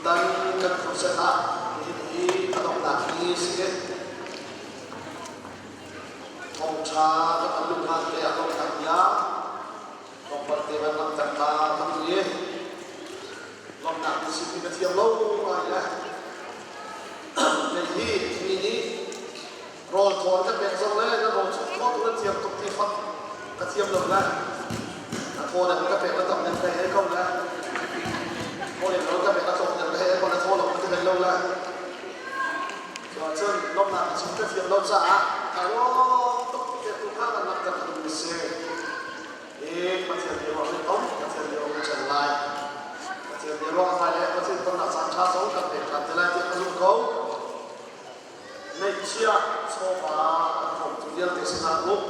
Tutan kan crusade ah nihin hi a donghnak ni si. Thawngṭha kan an lung hlan te a donghnak bia tlawmpal te van langhter ta ka duh i lawmhnak na chim hi ka thiam lo ngai le kei hi mi nih rawl thawn ka pek zong le na rawl chung thaw tu na thiam tuk ti fak ka thiam lo le na thaw le ka pek na tam nem hlei he ko le thaw le lo ka pek na tlawm nem hlei he ko le thaw lo ka ti hlei lo le cun lawmhnak na chim ka thiam lo caah kai lawm tuk te tu kha kan langhter ka duh mi si. Hi Pathian nih ruah hrin om, Pathian nih um chan lai. Pathian nih ruah ngai le Pathian tonnak caan ṭha zong kan pek ṭhan te lai tiah ka zumh ko. Neihchia chawva an thawngtu vialte sinah um,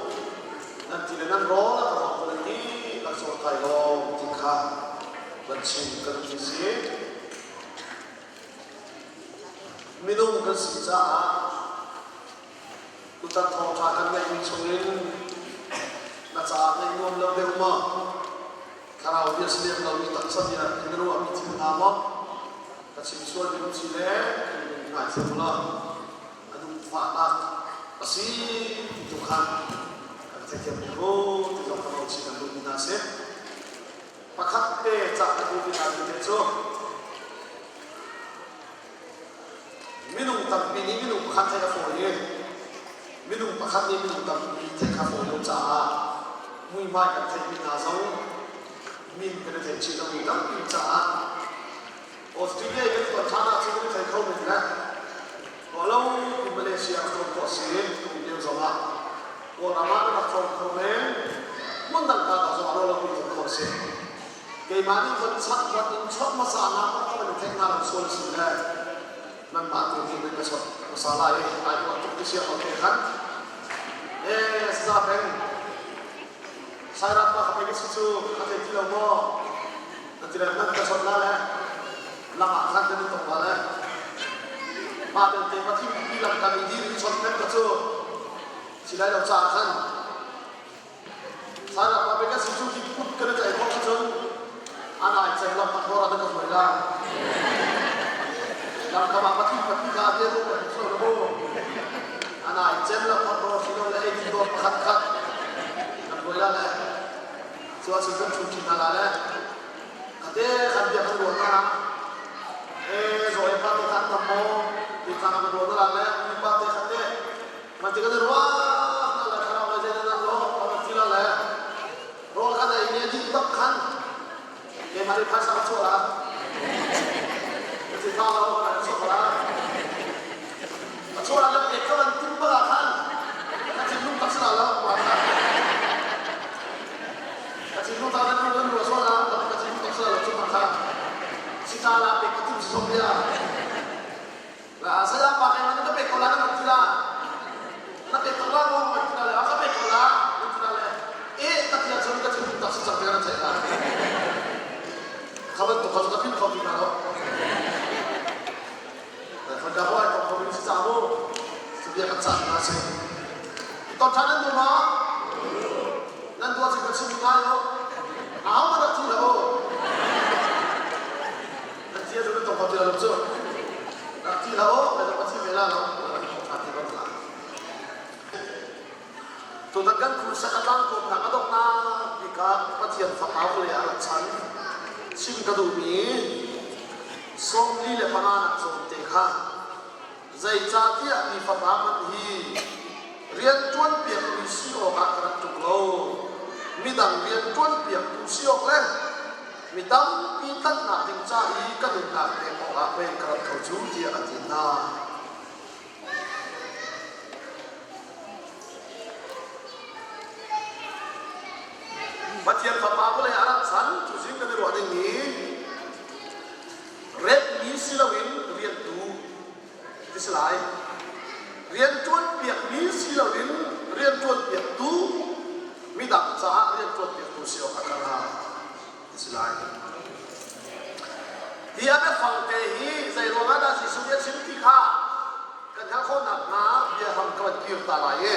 nan ti le nan rawl a ka thawngtu nan dihlak zawn kai lawm ti kha van chim ka duh mi si. Minung kan si caah tutan thawngṭha kan ngeihmi chungin na caah ngaih nuam lo deuh maw? Thlarau bia si lem lomi taksa bia in na ruahmi thil hna maw? Ka chim sual mi si le ngaithiam law a duhfahnak a si ti tu kha kan theithiam ko mu ti zong kan chim kan duhmi hna si. Pakhat te cah ka duhmi hna te cu Minung tampi nih minung pakhat theih a fawi i minung pakhat nih minung tampi theih kha fawi lo caah muihmai kan theihmi hna zong min kan i theih chih lomi tampi caah Australia i kan ton ṭhan ahcun kan i thei kho men le lo Malaysia ka tlawn khawh si kum lio zongah Kawlram ah na rak tlawng kho men hmun dang ka zong ah lo ton khawh si. Keimah nih von chak von in chawt hmasa na ka van i theih hna lo sual si le nanmah tu nih nan ka chawt hmasa lai i ai uah tuk ti sia te khan e saza peng sairat pa ka pei si cu a thei ti lo maw na ti le nan ka chawt la le lam ah khan kan i tong la le mah belte pathim pi lam kan i dir i chawt peng ka cu si lai lo caah khan Sanak pa ka si cu hi kut kan i khawh ahcun an ai cem lam tak dawr ah ka hruai la. Lam kam ah pathum pahnih kha bia dawh kan chuak lo mu. An ai cem lam tak dawr si lo le ei din dawr pakhat khat kan hruai la le. Cu ahcun kan chun ṭhin hna la le. Khate khan bia kan ruah na. E zawi pa te khan tam maw? Ti tlang kan ruah na la le. Mi pa te khat te Mati kan ruah na le thlarau le zei nan lo kan ti la le rawl khan ei ne dih bak khan keimah nih phaisa ka chuah la ti tha lo kan chuah la a chuah la ek ka van tim bak ah khan ka thinlung tak sila lo ma kha ka thinlung tak nan nan ruah sual la ka thinlung tak sila lo cu ma kha sita la pek ka tim som ya Saya pa kai na ka pe ko la na ti la. Na pe ko la mo ti la le ka pe ko la ti la le. E ka ti chon ka chin tak si chang te na chai la. Khaban to kha ka pin kho ti na lo. Kha ka hoi ko ko ni sa mo. Su bia ka cha na se. To than nan du ma? Nan dua chin ka chim ngai lo. Áo ma rak thi lo. Nan thi cu nan tong kho ti lo cu. Rak thi hlah u, kan rak thi ve la lo. Ṭha ti bak la. Tutan kan khusa a tlangkawmnak a donghnak bik ah Pathian Fapa vawlei ah rat chan chim ka duhmi 45 nak zawn te kha zeicahtiah mi fapa hmanh hi rian ṭuanpiakmi si awkah ka rak ṭuk lo. Midang rian ṭuanpiaktu si awk le mi tampi tlanhnak ding ca i ka nunnak pek awkah pei ka rat ko cu tiah a ti hna. Pathian Fapa vawlei a rat chan cu zing kan i ruah dingmi retmi si loin riantu ti si lai. Rian ṭuanpiakmi si loin rian ṭuanpiaktu midang caah rian ṭuanpiaktu si awk a ka ra ti si lai. Hi a biafang te hi zei ruangah dah Jesuh nih a chim ti kha kan hngalh khawh nakhnga biahram ka van kir ta lai i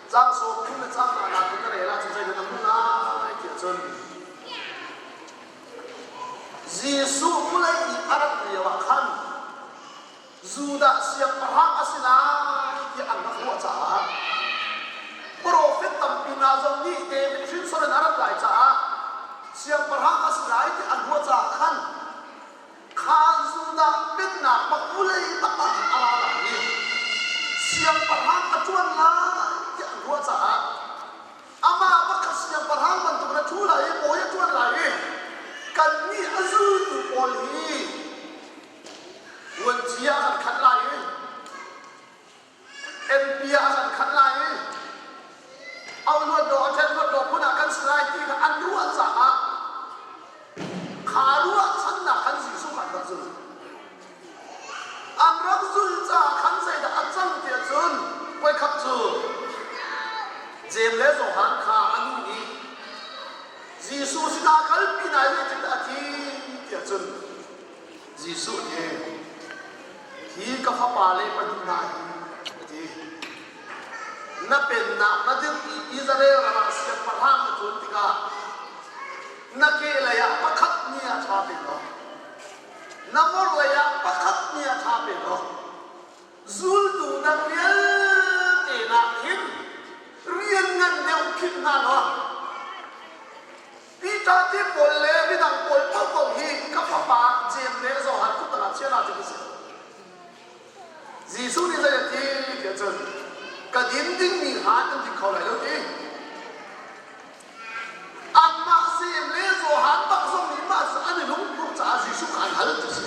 caang 30 le caang nga nak in ka rel ahcun zeidah na hmuh lai tiah cun. Jesuh vawlei i a rat lioah khan Judah siangpahrang a si lai tiah an rak ruah caah profet tampi hna zong nih David hrinsor in a rat lai caah siangpahrang a si lai tiah an ruah caah khan kha Judah pennak bak vulei bak ah khan a ra lai i siangpahrang a ṭuan lai tiah an ruah caah amah bak kha siangpahrang bantuk in a ṭhu lai i bawi a ṭuan lai i kannih a zultu pawl hi vuanci ah a kan khat lai i MP ah a kan khat lai i auhluat dawh a ṭhenluat dawh phun ah kan si lai ti kha an ruah caah kha ruahchannak khan Jesuh kha an rak zul. An rak zul caah khan zeidah a cang tiah cun voikhat cu Jeim le Johan kha a nu nih Jesuh sinah kalpi nai zeitindah a ti tiah cun Jesuh nih hi ka fapa le pahnih hna hi a ti. Na pennak na dirh i Israel ram ah siangpahrang na ṭuan tikah na kehlei ah pakhat nih a ṭha pe law na vorlei ah pakhat nih a ṭha pe law zultu dang vialte nakin rian ngan deuh khinh hna law Peter te pawl le midang pawl paohpaoh hi ka fapa Jeim le Johan kut tangah chia hna ti ka si. Jesuh nih zei a ti tiah cun ka din dingmi hna nan ding kho lai lo ti. Anmah Jeim le Johan bak zong nih mah cu an i lungpur caah Jesuh kha an hal ti si.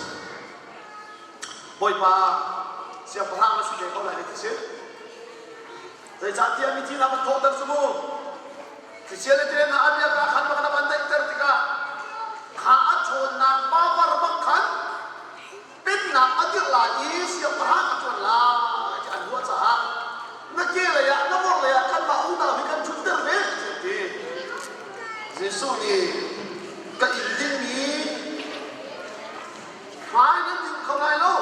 Bawipa siangpahrang na si te ko lai ti si. Zeicahtiah mithi hna van thawhter cu mu. Thlichia le ṭe hna a biak ah khan bak na van daihter tikah kha a ṭhawnnak power bak khan pennak a dirh lai i siangpahrang a ṭuan lai ti an ruah caah na ke lei ah na vor lei ah kanmah unau hi kan ṭhutter ve ti ti. Jesuh nih ka inn dingmi hmai nan ding kho lai lo.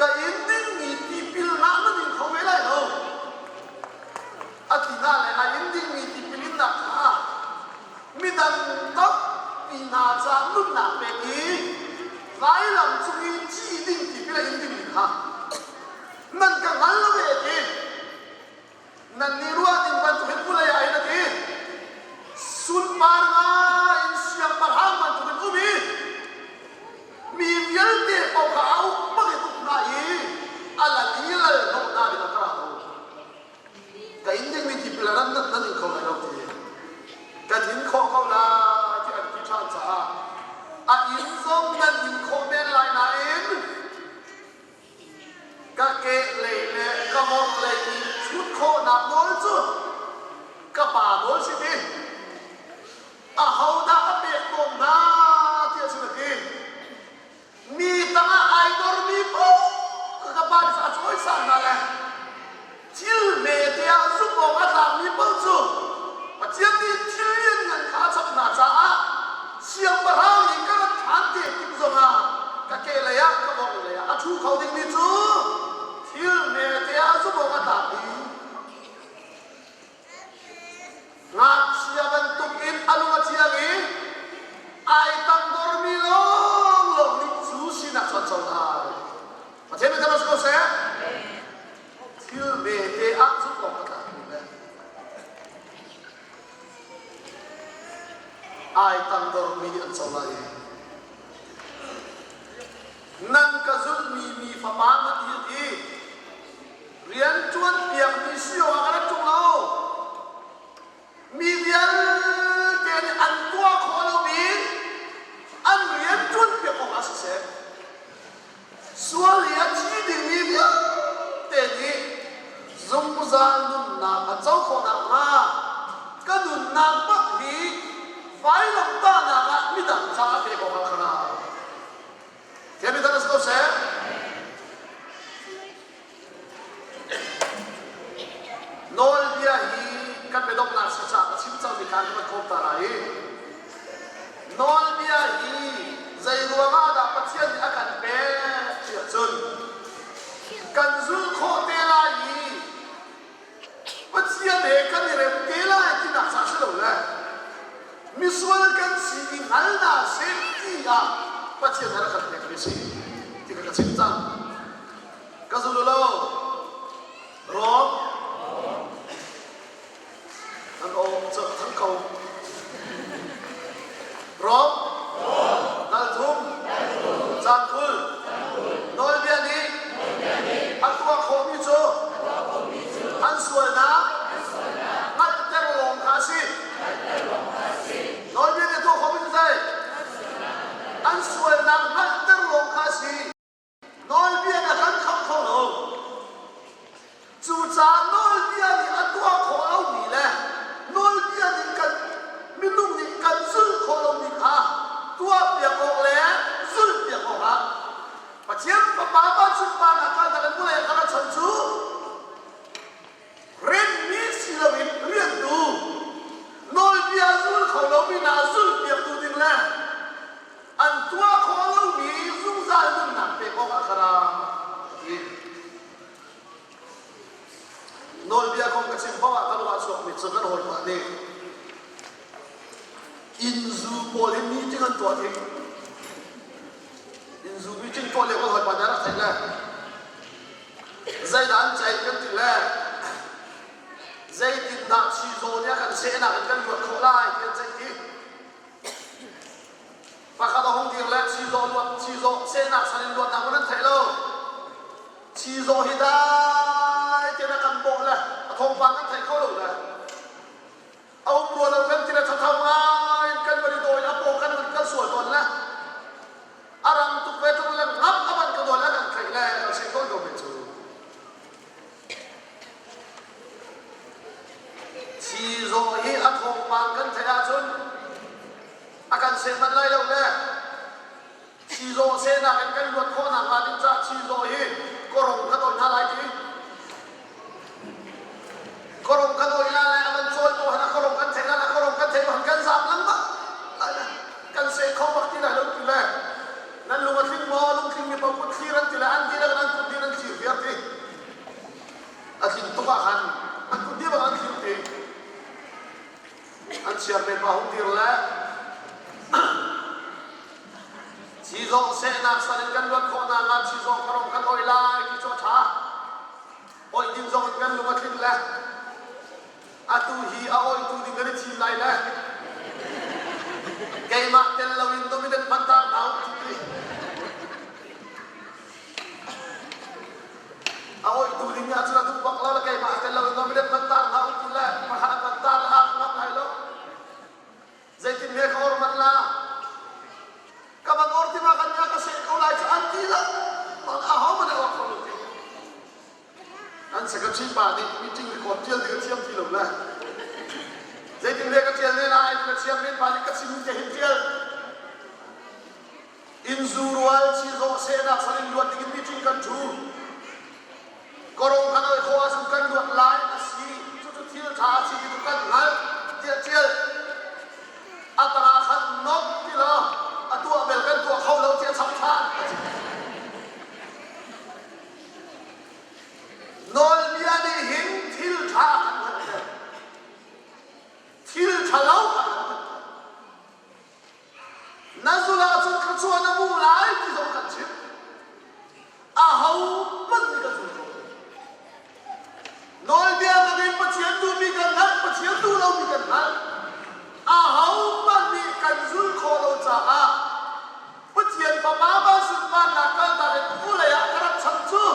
Ka in dingmi tipil ngah na ding kho ve lai lo. A ti hna le a in dingmi tipil innak kha midang tampi hna caah nunnak pek i vailam cung i ci ding tipil a in dingmi kha nan ka hngal lo ve ti. Nan nih ruah ding bantukin vulei ah hin a ti. Sunpar ngai in siangpahrang bantukin um i mi vialte paoh kha a uk bak in uk hna i a lal i lal hnawh hna dingah ka ra ko. Ka in dingmi tipil a ran nan in kho lai lo ti. Kan in khawh ko lai ti an ti ṭhan caah a inn zong nan in khawh men lai nain Ka kehlei le ka vorhlei i chut khawhnak nawl cu ka pa nawl si ti. Ahodah a pek tawn hna tiah cun a ti. Mi tangah ai dormi paoh kha ka pa nih a cawisan hna le thil hmete ah zumh awk a tlakmi paoh cu Pathian nih thil lianngan kha a chap hna caah siangpahrang i ka rat ṭhan te tik zongah ka kehlei ah ka vorhlei ah a ṭhu kho dingmi cu thil hmete ah zumh awk a tlak i ngakchia bantukin a lung a thiang i ai tangdormi lawnglawng nih cu sinak cu an co lai. Pathian nih thang ko seh. Thil hmete ah zumh awk a tlakmi le ai tangdormi nih an co lai i nan ka zulhmi mi fapa hmanh hi ti rian ṭuan piakmi si awk ah ka rat ṭung lo. Mi vialte nih an tuah khawh lomi an rian ṭuan piak awk ah siseh, sual i a thi dingmi vialte nih zungzal nunnak an co khawh nakhnga ka nunnak bak hi vailamtahnak ah midang caah pek awkah ka ra. Thiam mi a si ko seh. Nawlbia hi kan biadonghnak si caah ka chim cangmi kha kan khawm ta lai i nawlbia hi zei ruangah dah Pathian nih a kan pek tiah cun kan zulh khawh te lai i Pathian he kan i rem te lai tinak ca si lo le misual kan si i hngal hna sih. ah Pathian he rak kan pekmi a si ti kha ka chim cang. Ka zul u law Rom nan aw cu thang ko. Rom dal thum caan 20 nawlbia nih a tuah khawhmi cu an sualnak hngalhter lawng kha a si. Nawlbia nih a tuah khawhmi cu zei? An sualnak hngalhter lawng kha a si. Nawlbia nih a kan khamh kho lo. Cucaah nawlbia nih a tuah khawh lomi le nawlbia nih kan minung nih kan zulh khawh lomi kha tuahpiak awk le zulhpiak awkah Pathian Fapa vancungparnak kaltak in vawlei a kan chan cu Renhmi si loin riantu, nawlbia zul kho lomi hna zulhpiaktu ding le an tuah khawh lomi zungzal nunnak pek awkah ka ra ti. Nawlbia kong ka chim paoh ah ka lung ah chuakmi cu kan hawipa nih innzu pawl hi meeting an tuah ding. Innzu meeting tuah lio kan hawipa nih a rak theih le Zeidah an ceih kan ti le zeitindah chizaw nih a kan sehnak in kan luat khawh lai ti an ceih ti. Pakhat a hung dir le chizaw luat chizaw sehnak san in luatnak man an theih lo. Chizaw hi dai tein a kan bawh le a thawngpang kan thei kho lo le a um rua lo kan ti le thatho ngai in kan van i dawi a paw kan van kal sual tawn le a rang tuk ve tuk le ngam a van ka dawi a kan tlaih le kan seh tawn ko me cu Chizawh hi a thawngpang kan theih ahcun a kan seh manh lai lo le chizawh sehnak in kan luat khawh nakhnga ding caah chizawh hi korong kan oi hna lai ti korong kan oi la le a van cawi ko han a korong kan theih a korong kan theih han kan zam lengmang kan seh kho bak ti lai lo ti le nan lung a tling maw lungtling mi paoh kut thlir an ti le an ti le an kut dir an thlir viar ti a tling tuk ah khan an kut dir bang an thlir ti An chiarmen pa hung dir le chizawh sehnak sal in kan luat khawh nakhnga chizawh kharong kan oi lai ti cu a ṭha. Oih ding zong in kan lung a tling le atu hi a oihtu ding kan i thim lai le keimah tel loin dominant hman ta hna u ti. A oihtu ding nih ahcun a duh bak lo le keimah tel loin dominant hman tar hna u ti le pakhat hman tar le aa ngam lai lo. Zeitin he ka or man la? Ka van or ti ma kan ka seh ko lai cu an ti lo. Aho man a or kho lo ti. An secretary pa nih meeting record tial ding a thiam ti lo le. Zeitin he ka tial ne lai ti na thiam men pa nih ka chim ke hin tial. Innzu rual chizawh sehnak sal in luat dingin meeting kan ṭhu. Korong kan oi khawh ahcun kan luat lai a si. Cucu thil ṭha a si ti cu kan hngalh tiah ṭial. A tangah khan nok ti law a tuah bel kan tuah kho lo tiah chap ṭhan a ti. Nawlbia nih hin thil ṭha a kan hngalhter. Thil ṭhalo a kan hngalhter. Na zulh ahcun thluachuah na hmu lai ti zong kan chimh. Aho hmanh nih kan zul kho lo. Nawlbia bangin Pathian duhmi kan hngalh, Pathian duh lomi kan hngalh. Aho hmanh nih kan zulh khawh lo caah Pathian Fapa van sunparnak kaltak in vawlei ah ka rak cham cu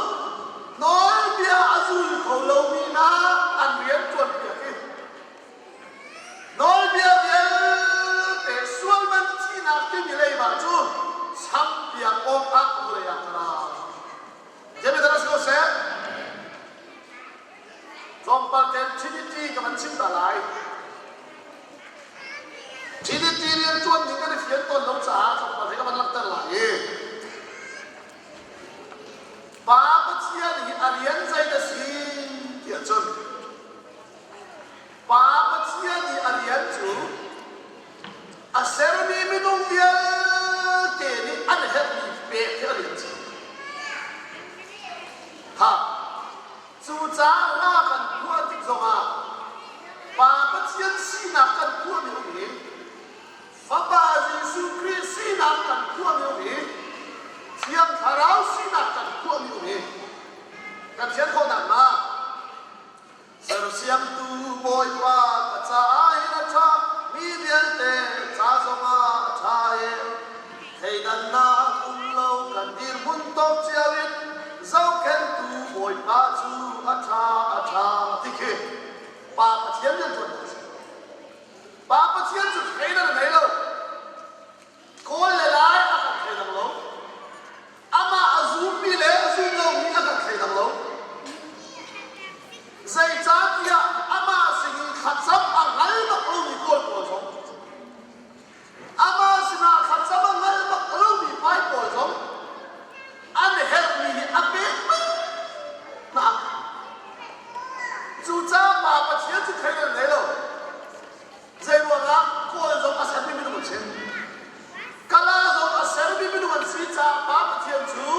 nawlbia a zul kho lomi hna an rian ṭuanpiak i Nawlbia vialte sual man thihnak timi leiba cu champiak awkah vawlei ah ka ra. Zeimitan a si ko seh? Tlawmpal ten Trinity ka van chim ta lai. Trinity rian ṭuan ding kan i fian tawn lo caah tlawmpal he ka van langhter lai i Pa Pathian hi a rian zei dah si tiah cun Pa Pathian i a rian cu a sermi minung vialte nih an herhmi pek hi a rian cu. Ha, cucaah hla kan phuah tik zongah Pa Pathian sinak kan phuahmi um hi Fapa Jesuh Khrih sinak. Pathian rianṭuannak a si. Pa Pathian cu thleidan a ngei lo. Kawl le Lai a kan thleidang lo. Amah a zummi le a zum lomi a kan thleidang lo. Zeicahtiah amah sinin thlacam a hngal bak lomi Kawl pawl zong, amah sinah thlacam a hngal bak lomi Pai pawl zong an herhmi hi a pek hna. Cucaah Pa Pathian cu thleidan ngei lo. Zeiruangah Kawl zong a sermi minung an si. Kala zong a sermi minung an si caah Pa Pathian cu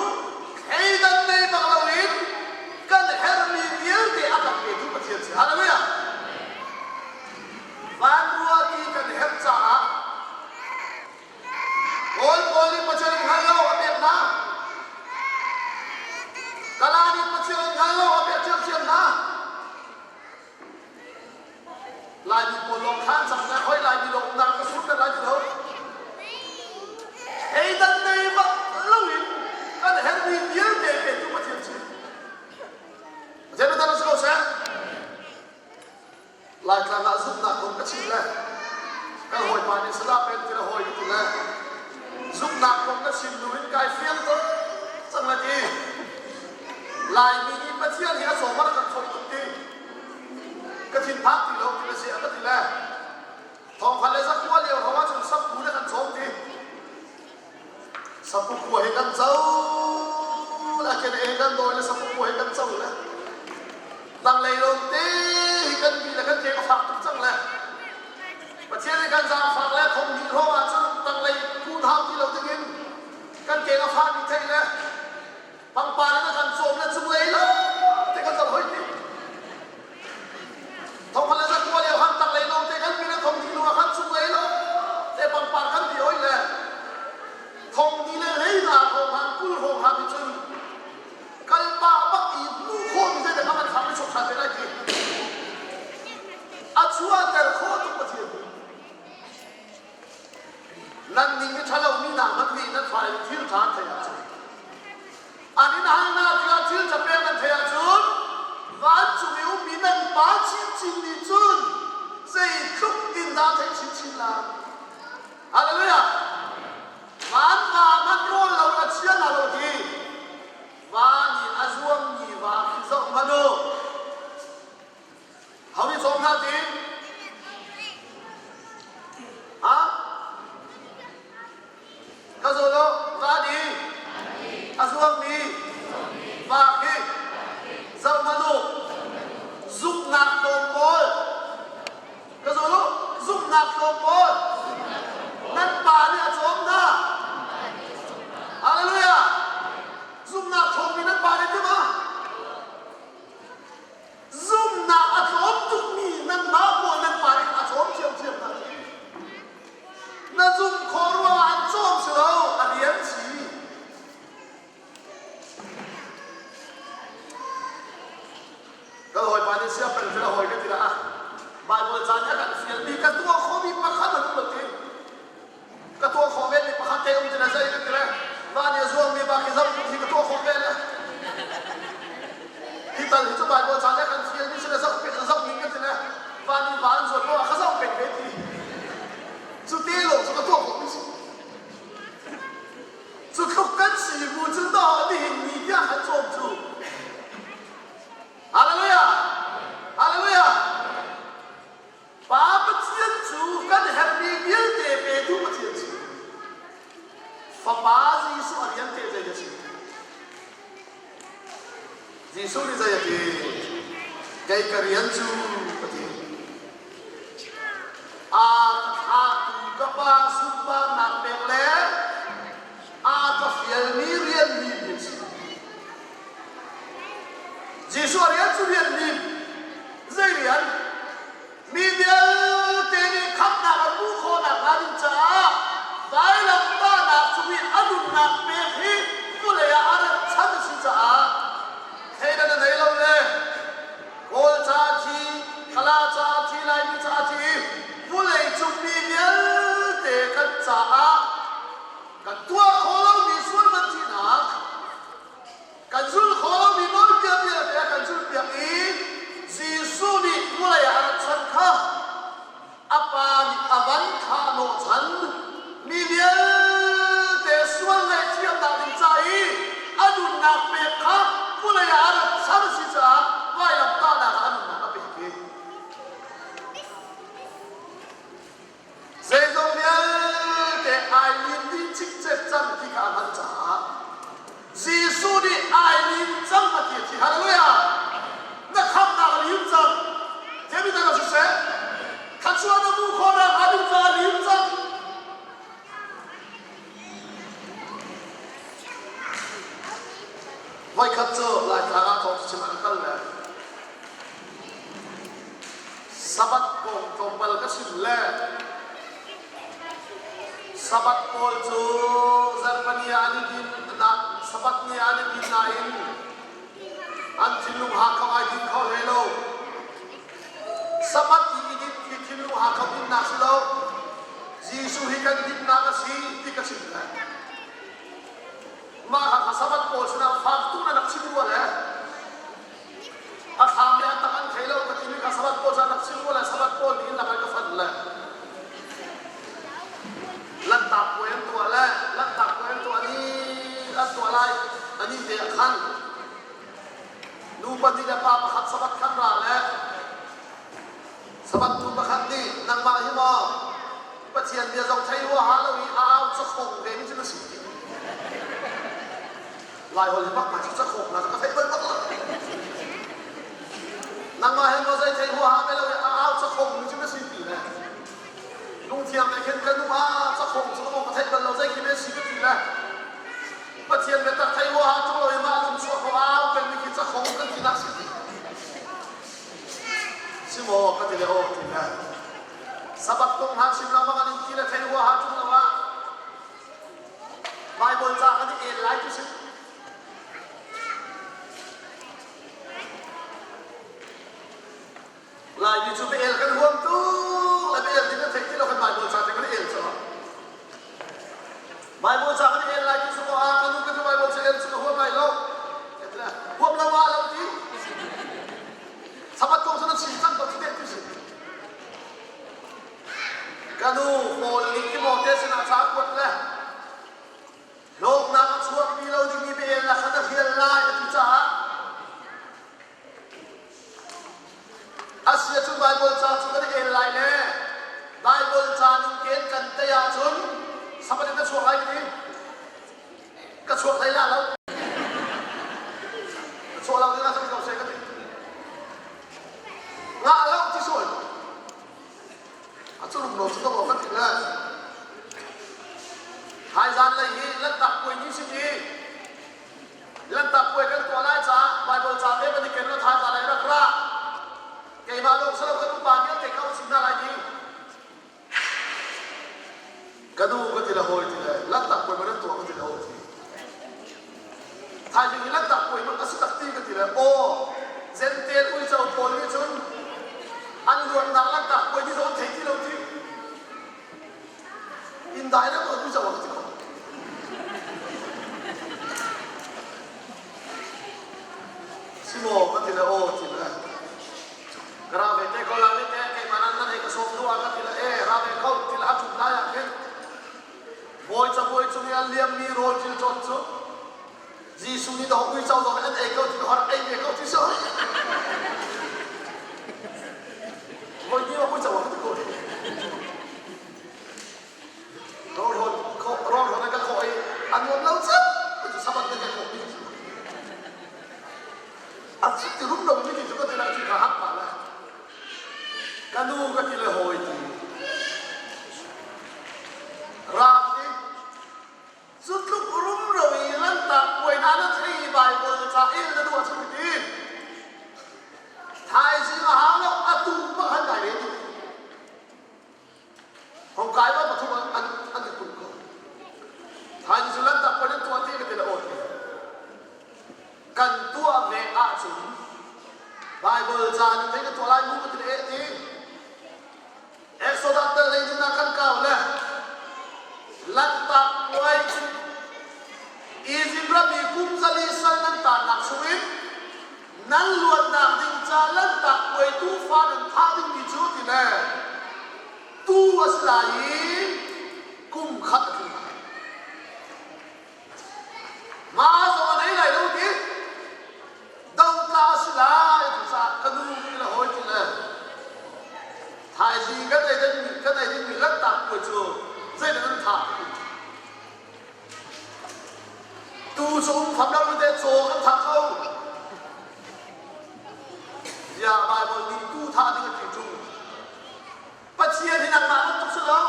thleidan nei bak loin kan herhmi vialte a kan petu Pathian si. Hallelujah! Vanrua ti kan herh caah Kawl pawl nih Pathian an hngal lo a pek hna. Kala nih Pathian an hngal lo a pek ṭhiamṭhiam hna. Laimi pawl lawng khan cang le hoi Laimi lawng umnak ka sur kan lai ti lo. Theidan nei bak loin kan herhmi vialte petu Pathian si. Pathian biatak si ko seh. Laitlang ah zumhnak kong ka chim le kan hawipa nih sala pen ti le hawi ka ti le zumhnak kong ka chim hnu in kai fiang tuk cang le ti. Laimi nih Pathian hi a sawm a kan khawih tuk ti. Ka thinphang ti lo ti na si a ka ti le thawngphan le zakua lio hrawng ahcun sappu le kan cawm ti. Sappu kua he kan co le ken e kan dawi le sappu kua he kan co le tanglei lawng te hi kan bi le kan ke a fak tuk cang le Pathian nih kan zaangfak le thong hnih hrawng ahcun tanglei kun hau ti lo dingin kan ke a fah mi theih le pangpar in a kan cawm le cunglei lo te kan zoh hoi ti thongkhat le zakua lio khan tanglei lo te kan min a thong ding lung ah khan cunglei lo te pangpar kan ti hoi le thong ni le hlei na hrawng han kul hrawng han ti cun kalpa bak i hmuh khawh mi zei kan kham ni chok than te lai ti a chuahter khawh tuk Pathian Nan ning i ṭhalomi hna hmanh nih nan fale nih thil ṭha an theih ahcun, an in hal hna tikah thil ṭha pek nan theih ahcun, vancung i ummi nan Pa chinchin nih cun zeitluk in dah a theih chinchin lai. Hallelujah! Van va hmanh rawl lo in a chia hna lo ti. Va nih a zuammi va khi zoh hmanh u. Ho nih cawm hna ti? Ha? Ka zaw lo, va di. A zuangmi va khi zoh hmanh u. Zumhnak tlawm pawl. Ka zaw lo, zumhnak tlawm pawl. Nan pa nih a cawm hna. Hallelujah. Zumhnak tlawmmi nan pa nih ti ma? Zumhnak a tlawm tukmi nangmah pawl nan pa nih a cawm ṭhiamṭhiam hna khi. Na zumh khawh ruangah an cawm si lo, a rian si. Kan hawipa nih sia peng a hawi ka ti dah. Bible ca nih a kan fialmi ka tuah khawhmi pakhat a um lo ti. Ka tuah khawh ve mi pakhat te um ti na zei ka ti le mah nih a zuangmi bak hi zoh hi ka tuah khawh ve le hi tal hi cu Bible ca nih a kan fialmi si le zoh pek zoh ning ka ti le van in van zuat lo ah ka zoh pek ve ti cu te lo cu ka tuah khawh mi si cu tluk kan si bu cun dawh nihin ni tiang kan cawm cu. Hallelujah! Hallelujah! Pa Pathian cu kan herhmi vialte petu Pathian si. Fapa Jesuh a rian te zei a si? Jesuh nih zei a ti? Kei ka rian cu a ti. A ka thlahtu ka Pa sunparnak pek le a ka fialmi rian mi mi si. Jesuh a rian cu rian lim. Zei rian? Mi vialte nih khamhnak an hmuh khawh nakhnga ding caah vailamtahnak cung i a nunnak pek hi vawlei ah a rat chan a si caah theidan a nei lo le Kawl ca thi. Voikhat cu Laitlang ah thawng chim an kal le Sabbath kong tlawmpal ka chim le Sabbath pawl cu zarhpini ah an i din Sabbath ni ah an i din nain an thinlung ha kho ai din kho hlei lo. Sabbath i i din khi thinlung ha kho dinnak si lo. Jesuh hi kan dinnak a si ti ka chim le. Mah kha Sabbath pawl sinah fak tuk na rak chim rua le a thlam le a tak an thei lo ka timi kha Sabbath pawl sinah rak chim rua le Sabbath pawl nih in lakah ka fan le Lanhtak puai an tuah le Lanhtak puai an tuah ni an tuah lai ani te ah khan nu pahnih le pa pakhat Sabbath khan ra le Sabbath nu pakhat nih nangmah hi maw Pathian bia zong thei huaha lo i a au cakhong ve mi cu na si ti. Lai holh hi bak ma cu cakhong na ka theih bal bak lo. Nangmah he maw zei thei huaha ve lo i a au cakhong mi cu na si ti le lungthiang nih khin ka nu ah cakhong cu ka theih bal lo zei khi si ka ti le Pathian biatak thei huaha tung lo i mah lung chuah ko au peng mi khi cakhong kan ti nak si ti. Si maw ka ti le aw ti le Sabbath kong hna chim lengmang an in ti le thei huaha ṭung lo ah Baibal ca kan i el lai tu si. Laimi cu bia el kan huam tuk le bia el ding kan theih ti lo kan Baibal ca te kan el cu. Baibal ca kan el lai ti cu ah kan nu kan Baibal ca el cu ka huam lai lo. Huam lo ah lo ti. Sabbath kong cu na chim cang ko ti ti si. Ka nu Paul nih Timote sinah ca a kuat le hlawknak a chuahpi lo dingmi bia-elnak kha na hrial lai a ti caah a si ahcun Baibal ca cu kan i el lai le Baibal ca ning tein kan tei ahcun Sabbath in ka chuak lai ka ti. Ka chuak hlei la lo. Ka chuah lo ding ah cun ko seh ka ti. Ngah lo ti sawi. A cu rum lo cu to kan ti le. Hai zan lei hi lantak puai ni si ti. Lantak puai kan tuah lai caah Bible ca te kan i ken lo thai zan lei rak ra. Keimah lawng salo kan upa vialte ka chim hna lai ti. Ka nu ka ti le hawi ti le lantak puai ma nan tuah ka ti le hawi ti. Thaizing hi lantak puai hmanh a si tak ti ka ti le aw Zentel uico pawl nih cun an luatnak lantak puai ti zong an thei ti lo ti. Inn dai le tuah uico ka ti ko. Si maw ka ti le aw ti le. Ka ra ve te ko la te keimah nan nan hei ka sawm duh ah ka ti le e ra ve ko ti le a ṭhut lai ah khin bawi cabuai cung i a liammi rawl thil cawt cu Jesuh nih dawh uico zong an ei ko ti hor ei ve ko ti so voi ni ma uico ka ti ko rawl rawl rawl rawl ka khawh i a nuam lo cang cu sabat na ka khawh mi A si ti rum lo mi ti cu ka ti lai cu ka hak pah lai. Ka nu ka ti le hawi ti. Rak ti cu tluk rum ro i lantak puai hna na thei i Baibal ca el na duh ahcun ti. Thaizing a hau lo atu bak han dai ve ti. Hong kai ba pathum an an i tum ko. Thaizing cu lantak puai nan tuah ti ka ti le aw ti. Kan tuah ve ahcun Baibal ca nih thei ka tuah lai mu ka ti le eh ti. Exodus tel lei ding kan kau le Lanhtak puai cu Egypt ram i kum zali sal nan tannak chungin nan luatnak ding ca Lanhtak puai tuufa nan thah dingmi cu ti le tuu a si lai i kum khat a tling lai. Nga zong an ei lai lo ti dotla a si lai ti caah ka nu ti le hawi ti le thaizing kan ei dingmi kan ei dingmi lanhtak puai cu zeidah nan thah ti tu cu um fam lo te caw kan thah ko tiah Bible nih tu thah ding a ti ṭung Pathian hi nangmah bantuk si lo.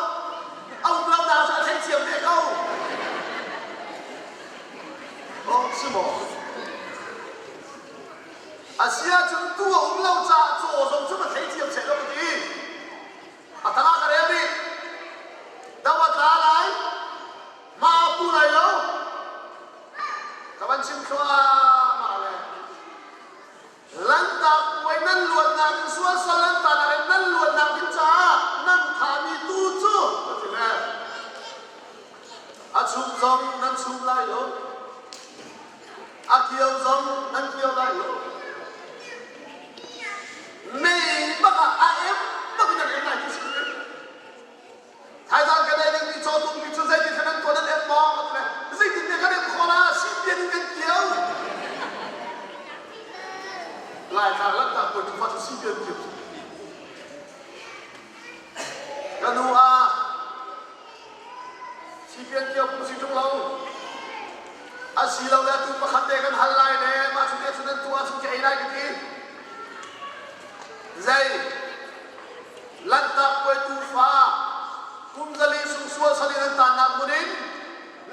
A um lo nak cu a theithiam ve ko. Oh, si maw? A si ahcun tuu a um lo caah caw zong cu ka theithiam seh law ka ti. A tang ah ka rel rih. Do a tla lai. Mah a pu lai lo. Ka van chim thluahmah le Lanhtak puai nan luatnak ding sualsal nan tanak in nan luatnak ding caah nan thahmi tuu cu ka ti le a chung zong nan chum lai lo a kio zong nan kio lai lo mei bak ah a em bak in nan em lai ti si. Thaizang kan ei dingmi cawtum mi cu zeitin kan an tuah nan em maw? Ka ti le zeitin ne kan em khawh la sipian in kan kio. Laitlang lanhtak puai tufa cu sipian kio. Ka nu ah sipian kio pung si ṭung lo. A si lo le atu pakhat te kan hal lai le mah cu te cu nan tuah ahcun ka ei lai ka ti. Zei Lanhtak puai tuufa kum 4 sung sual sal in an tannak hmun in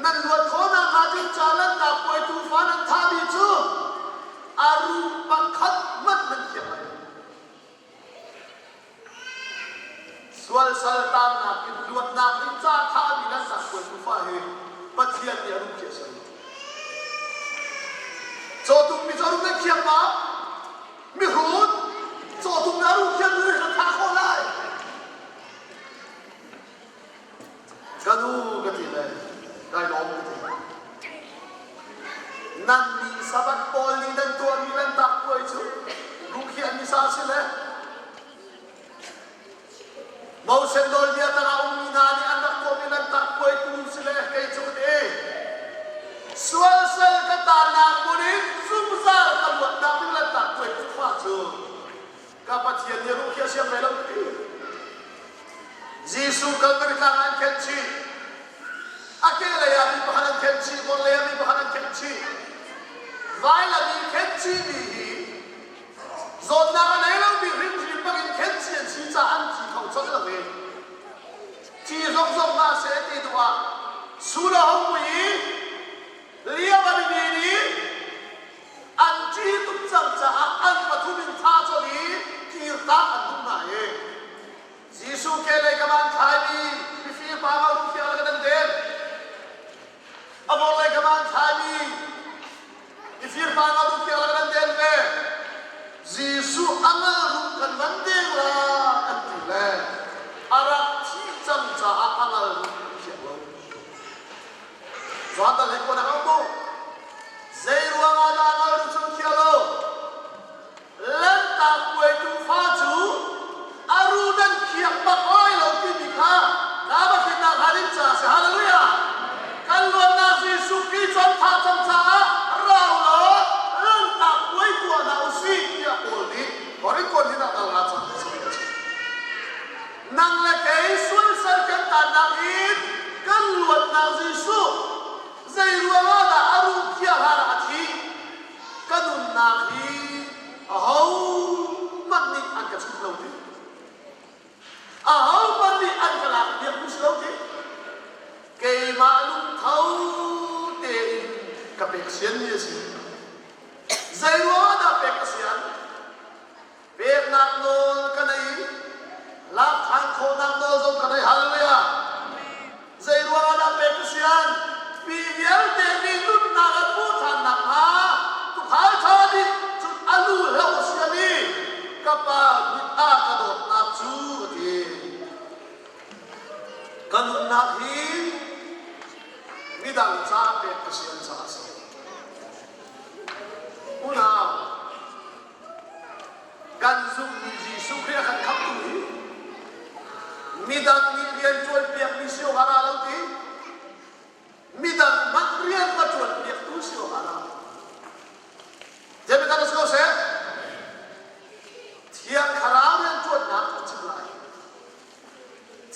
nan luat khawhnak hnga ding ca lanhtak puai tuufa nan thahmi cu a ru pakhat hmanh nan thiam lai lo. Sual sal tannak in luatnak ding ca thahmi lanhtak puai tuufa hi Pathian nih a rum khi a si lo. Cawtum mi cu a rum nan thiam ma? Mihrut cawtum na ruh khian nu ka thah khawh lai. Ka nu ka ti le kai lawm ka ti. Nan mi sabat pawl nih nan tuahmi nan tak puai cu rukhiah ni sa si le Moses nawlbia tangah ummi hna nih an rak tuahmi nan tak puai tu si le kei cu ka ti. Sual sal ka tannak hmun in zungzal ka luatnak ding lan tak puai tufa cu ka Pathian nih ruh khi a siam ve lo ka ti. Jesuh Calvary tlang ah an khenh chih. A ke lei ah mi pakhat an khenh chih, bor lei ah mi pakhat an khenh chih. Vailam i khenh chihmi hi Zawtnak a nei lomi hrimhrim bangin khenci an si caah an thi kho colh lo i thi zokzok hna seh ti duh ah sul a hung mui i liam an i din i an ṭi tuk cang caah an pathum in tha colh i kirtak an duh hna i Jesuh kehlei kam ah an thlaimi mifir pa nga rukhiang le kan an den. A vorlei kam ah an thlaimi mifir pa nga rukhiang le kan an den ve. Jesuh a ngal ruk kan van deng la an ti le a rak thih cang caah a ngal ruk an khiak lo. Johan dal he kuan a mu. Zei ruang ah dah a ngal ruk cu an khiah lo? Lanhtak puai tuufa cu a ru nan khiak bak lai lo timi kha naa va hrinnak hnga ding caah a si. Hallelujah! Kan luatnak Jesuh Khrih cu an thah cang caah rau law lanhtak puai tuah hna u sih tiah Paul nih Korin hin ah dal nga cang a si. Nang le kei sualsal kan tannak in kan luatnak Jesuh zei ruangah dah a ruh khiah hlan ah a thih? Ka nunnak hi ahohmanh nih an ka chut lo ti. Ahohmanh nih an ka lak piak si lo ti. Keimah lungtho tein ka pek sianmi a si. Zei ruangah dah pek ka sian? Peknak nawl ka nei, lak ṭhan khawhnak nawl zong ka nei. Hallelujah! Zei ruangah dah pek ka sian? Mi vialte nih nunnak an hmuh ṭhan nakhnga tuukhal ṭha nih cun a lu hloh a sian i ka Pa nih a ka dawtnak cu a ti. Ka nunnak hi midang caah pek ka sian caah a si. Unau, Kan zumhmi Jesuh Khrih a kan khamhtu hi midang nih rian ṭuanpiakmi si awk ah ra lo ti midang hmanh rian va ṭuanpiaktu si awk ah ra. Zeimi kan si ko seh? Thiang Thlarau rian ṭuannak kan chim lai.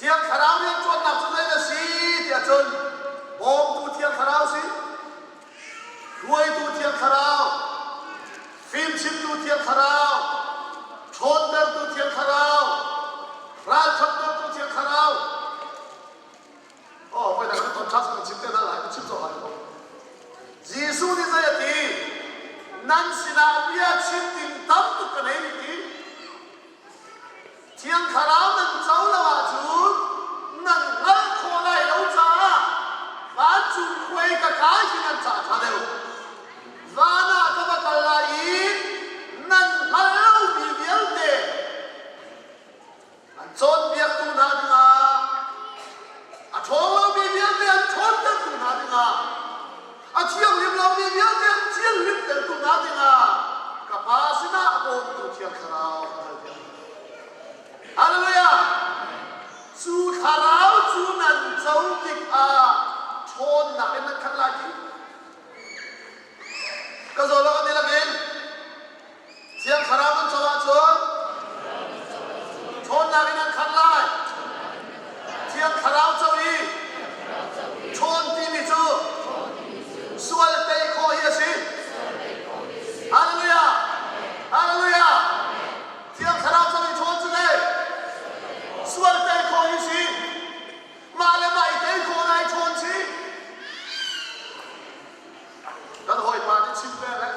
Thiang Thlarau rian ṭuannak cu zei na si tiah cun bawmtu Thiang Thlarau si, hruaitu Thiang Thlarau, fimchimtu Thiang Thlarau, ṭhawntertu Thiang Thlarau, ralṭhattertu Thiang Thlarau. Oh, voi dang kan ton ṭha kan chim te hna lai, kan chim cawk lai ko. Jesuh nih zei a ti? Nan sinah bia chim ding tam tuk ka nei ti. Thiang Thlarau nan co lo ahcun nan hngalh khawh lai lo caah vancung khuai ka kai hi nan ca ṭha deuh. Van ah ka va kal lai i nan hngalh lomi vialte an cawnpiaktu hna dingah a ṭhawng lomi vialte an ṭhawntertu hna dingah a thianghlim lomi vialte an thianghlimtertu hna dingah ka Pa sinah a bawmtu Thiang Thlarau ka halpiak. Hallelujah! Cu thlarau cu nan co tikah ṭhawnnak in nan khat lai ti. Ka zaw lo an i lakin Thiang Thlarau nan co ahcun ṭhawnnak in an khat lai. Thiang Thlarau co i ṭhawn timi cu sual tei khawh hi a si. Hallelujah! Hallelujah! Thiang Thlarau co i ṭhawn cu dei sual tei khawh hi si. Mah le mah i tei khawh lai ṭhawn si. Kan hawipa nih chim ve le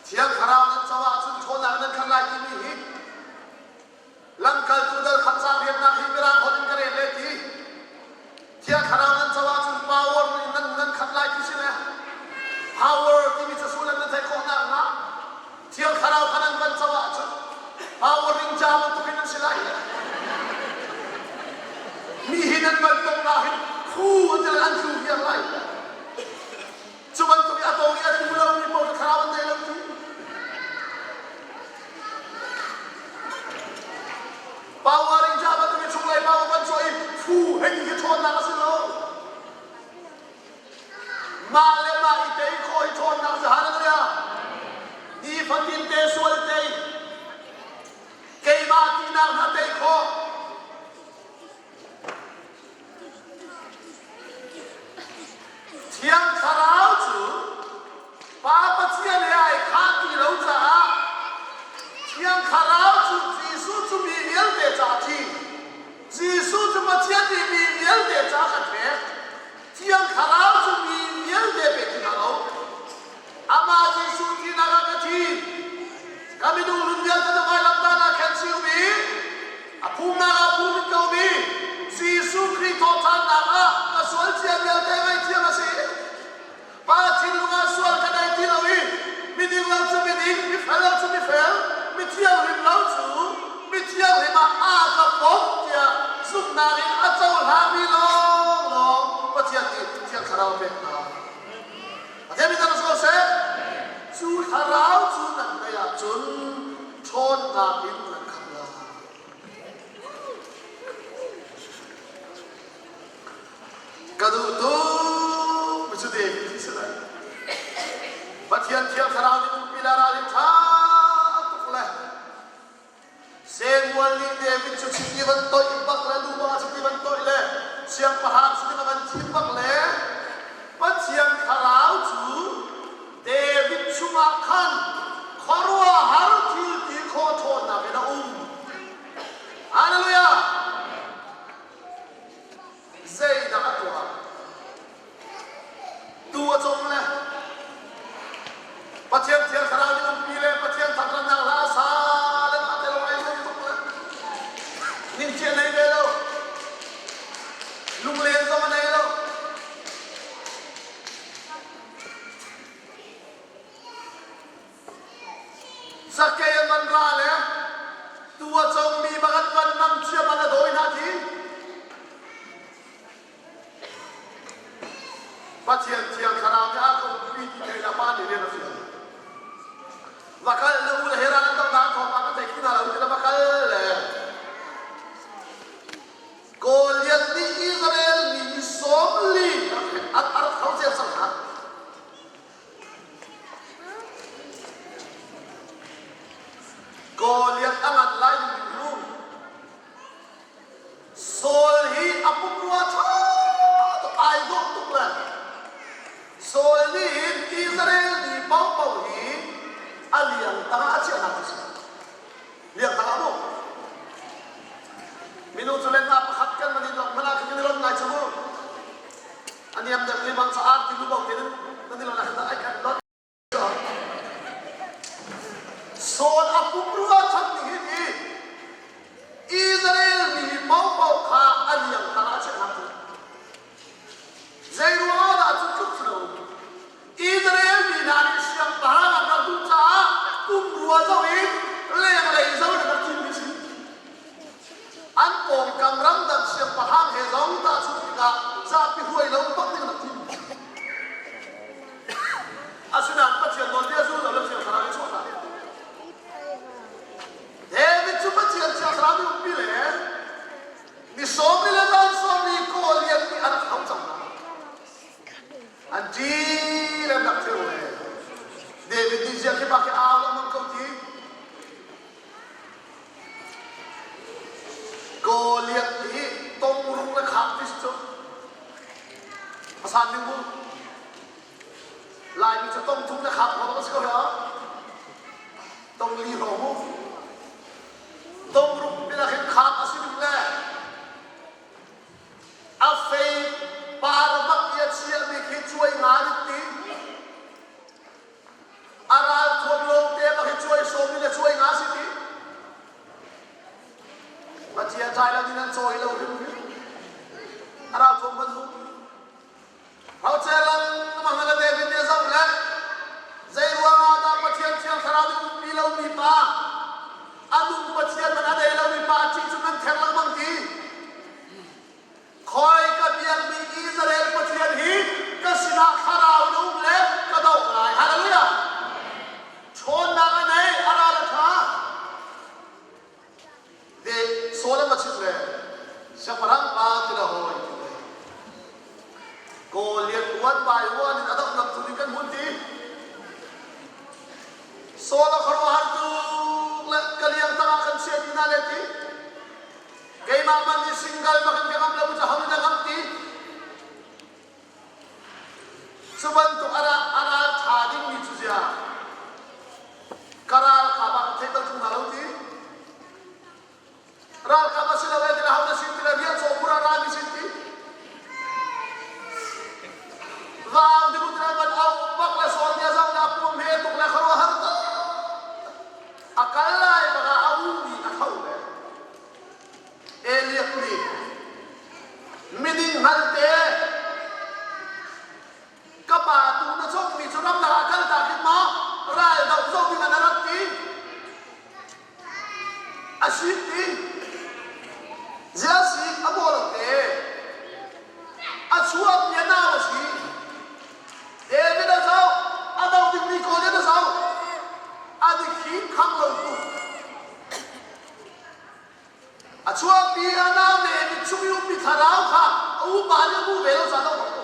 Thiang Thlarau nan co ahcun ṭhawnnak nan khat lai timi hi lamkaltu dal khat ca riannak hi Mirang holh in ka rel le ti. Thiang Thlarau nan co ahcun power in nan nan khat lai ti si le power timi cu sullam nan theih khawh nakhnga Thiang Thlarau kha nan van co ahcun power ring ca bantuk in nan si lai. Mi hi nan van tong ah hin khu an ti an tlu viar lai. Cu bantuk i a tong i a tlu lomi paoh thlarau an nei lo ti. Power ring ca bantuk i chunglei power van chuah i phu hei ti khi ṭhawnnak a si lo. Mah le mah i tei khawh i ṭhawnnak cu hallelujah. Nifatin te sual tei. Keimah tinak hna tei khawh. Thiang Thlarau cu Pa Pathian he ai khah ti lo caah Thiang Thlarau cu Jesuh cu mi vialte ca a thi. Jesuh cu Pathian nih mi vialte ca a kan pek. Thiang Thlarau cu mi vialte pek ti hna lo. Amah Jesuh thinak ah ka thi. Ka minung nun vialte cu vailamtah ah khen si um i a phumnak ah phum in ka um i Jesuh Khrih thawhṭhannak ah ka sual cia vialte ngaihthiam a si. Pa thinlung ah sual ka nei ti lo i miding lo cu miding, mifel lo cu mifel, mithianghlim lo cu mithianghlim ah aa ka pom tiah zumhnak in a cohlangmi lawnglawng Pathian nih Thiang Thlarau a pek hna. Pathian min so seh. Cu thlarau cu nan ngeih ahcun ṭhawnnak in nan khat lai. Ka duh tuk mi cu David hi si lai. Pathian thiang thlarau nih umpi le ral in ṭha tuk le Samuel nih David cu chiti van toih bak le nupa chiti van toih le siangpahrang sin a van thim bak le Pathian thlarau cu David chungah khan khuaruahhar thil ti khawh ṭhawnnak in a um. Hallelujah! Zeidah a tuah? Tuu a cawm le Pathian Thiang Thlarau nih umpi le Pathian thangṭhatnak hla a sa le mah te lawng ei zong tuk le ningciah nei ve lo lunglen zong a nei lo Sakei an van ra le tuu a cawngmi bak an van nam thiam an a dawi hna ti Pathian Thiang Thlarau nih a ka umpi ti theih le pa nih rian a fial. Va kal na u le he ral an doh nak thawngpang kan thei khi hna lo ti le va kal le Goliath nih Israel mi mi 40 an rak tho cia cang hna. Goliath a ngan lai ding hnu Saul hi a pumrua ṭha tuk ai dawh tuk le Saul nih hin Israel mi paohpaoh hi a liang tangah a chiah hna ti si. Liang tangah mu. Minung cu lenga pakhat kan van i lawmh hmanh ah khin kan i lawmh ngai cu mu. A niam deuh mi bang cu arti lu bo te nan i lawmh ah khin ai kan lawmh. Saul a pumrua chan ning hi ti Israel mi paohpaoh kha a liang tangah chiah hna u. Zeiruangah dah cu tluk si lo? Israel mi hna nih siangpahrang an rak duh caah pumrua zoh in lenglei zoh in an rak thimmi a si. An pawngkam ramdang siangpahrang he zong tahchunh tikah zapi hruai lo bak ding an rak thim. Asinain Pathian nawlbia zul lo le Thiang Thlarau i chuah hna. David cu Pathian Thiang Thlarau nih umpi le ni sawmi le zan sawmi Goliath nih a rak hau cang hna. An ṭi le an rak theu le David nih ziah khi bak khi au lengmang ko ti. Goliath nih tomruk le khak ti si cu. Asan ning mu. Laimi cu tong thum le khak hrawng a si ko hlah. Tong li hrawng mu. Tong ruk bilak hin khak a si ding le a fei par bak i a chiahmi khi cuai nga rit ti. A ral thuam lawng te bak hi cuai sawm le cuai nga si ti. Pathian tlai lo in an cawi lo hrimhrim. A ral thuam ban hmu. Haucelang na David nih a zoh le zeiruangah dah Pathian Thiang Thlarau nih umpi lomi pa a nung Pathian man a nei lomi pa ṭih cu nan ther lengmang ti khoi ka biakmi Israel Pathian hi ka sinah thlarau na um le ka doh lai. Hallelujah! Ṭhawnnak a nei, a ral a ṭha. Te Saul a chimh le siangpahrang pa ti le hawi ti le Goliath one by one in a dohnak tu ding kan hun ti. Saul a khuaruahhar tuk le ka liang tangah kan chiah ti hna le ti. Keimah man i single bak in ka ngam lo cu ho nih dah ngam ti. Cu bantuk a ral ṭha dingmi cu ziah ka ralkap ah theih bal ṭung hna lo ti? Ralkap a si lo e ti ho na sin ti le riah cawh pur ah rami sin ti? Vang ding ti van au bak le sawn nia zau na puam he tuk le khuaruahhar tuk. A kal lai bak ah a umi a tho le Eliab nih miding hngalte ka pa tu na cawkmi cu ramdang ah kal ta khin maw ral doh zong ding ah na rak ti a si ti zia si a maw lo te a chuak mi a nau a si David a zoh a do dingmi Goliath a zoh a dikhi kham lo tu A chuahpi a naute mit chung i ummi thlarau kha a upa nih a hmuh ve lo caah a ko.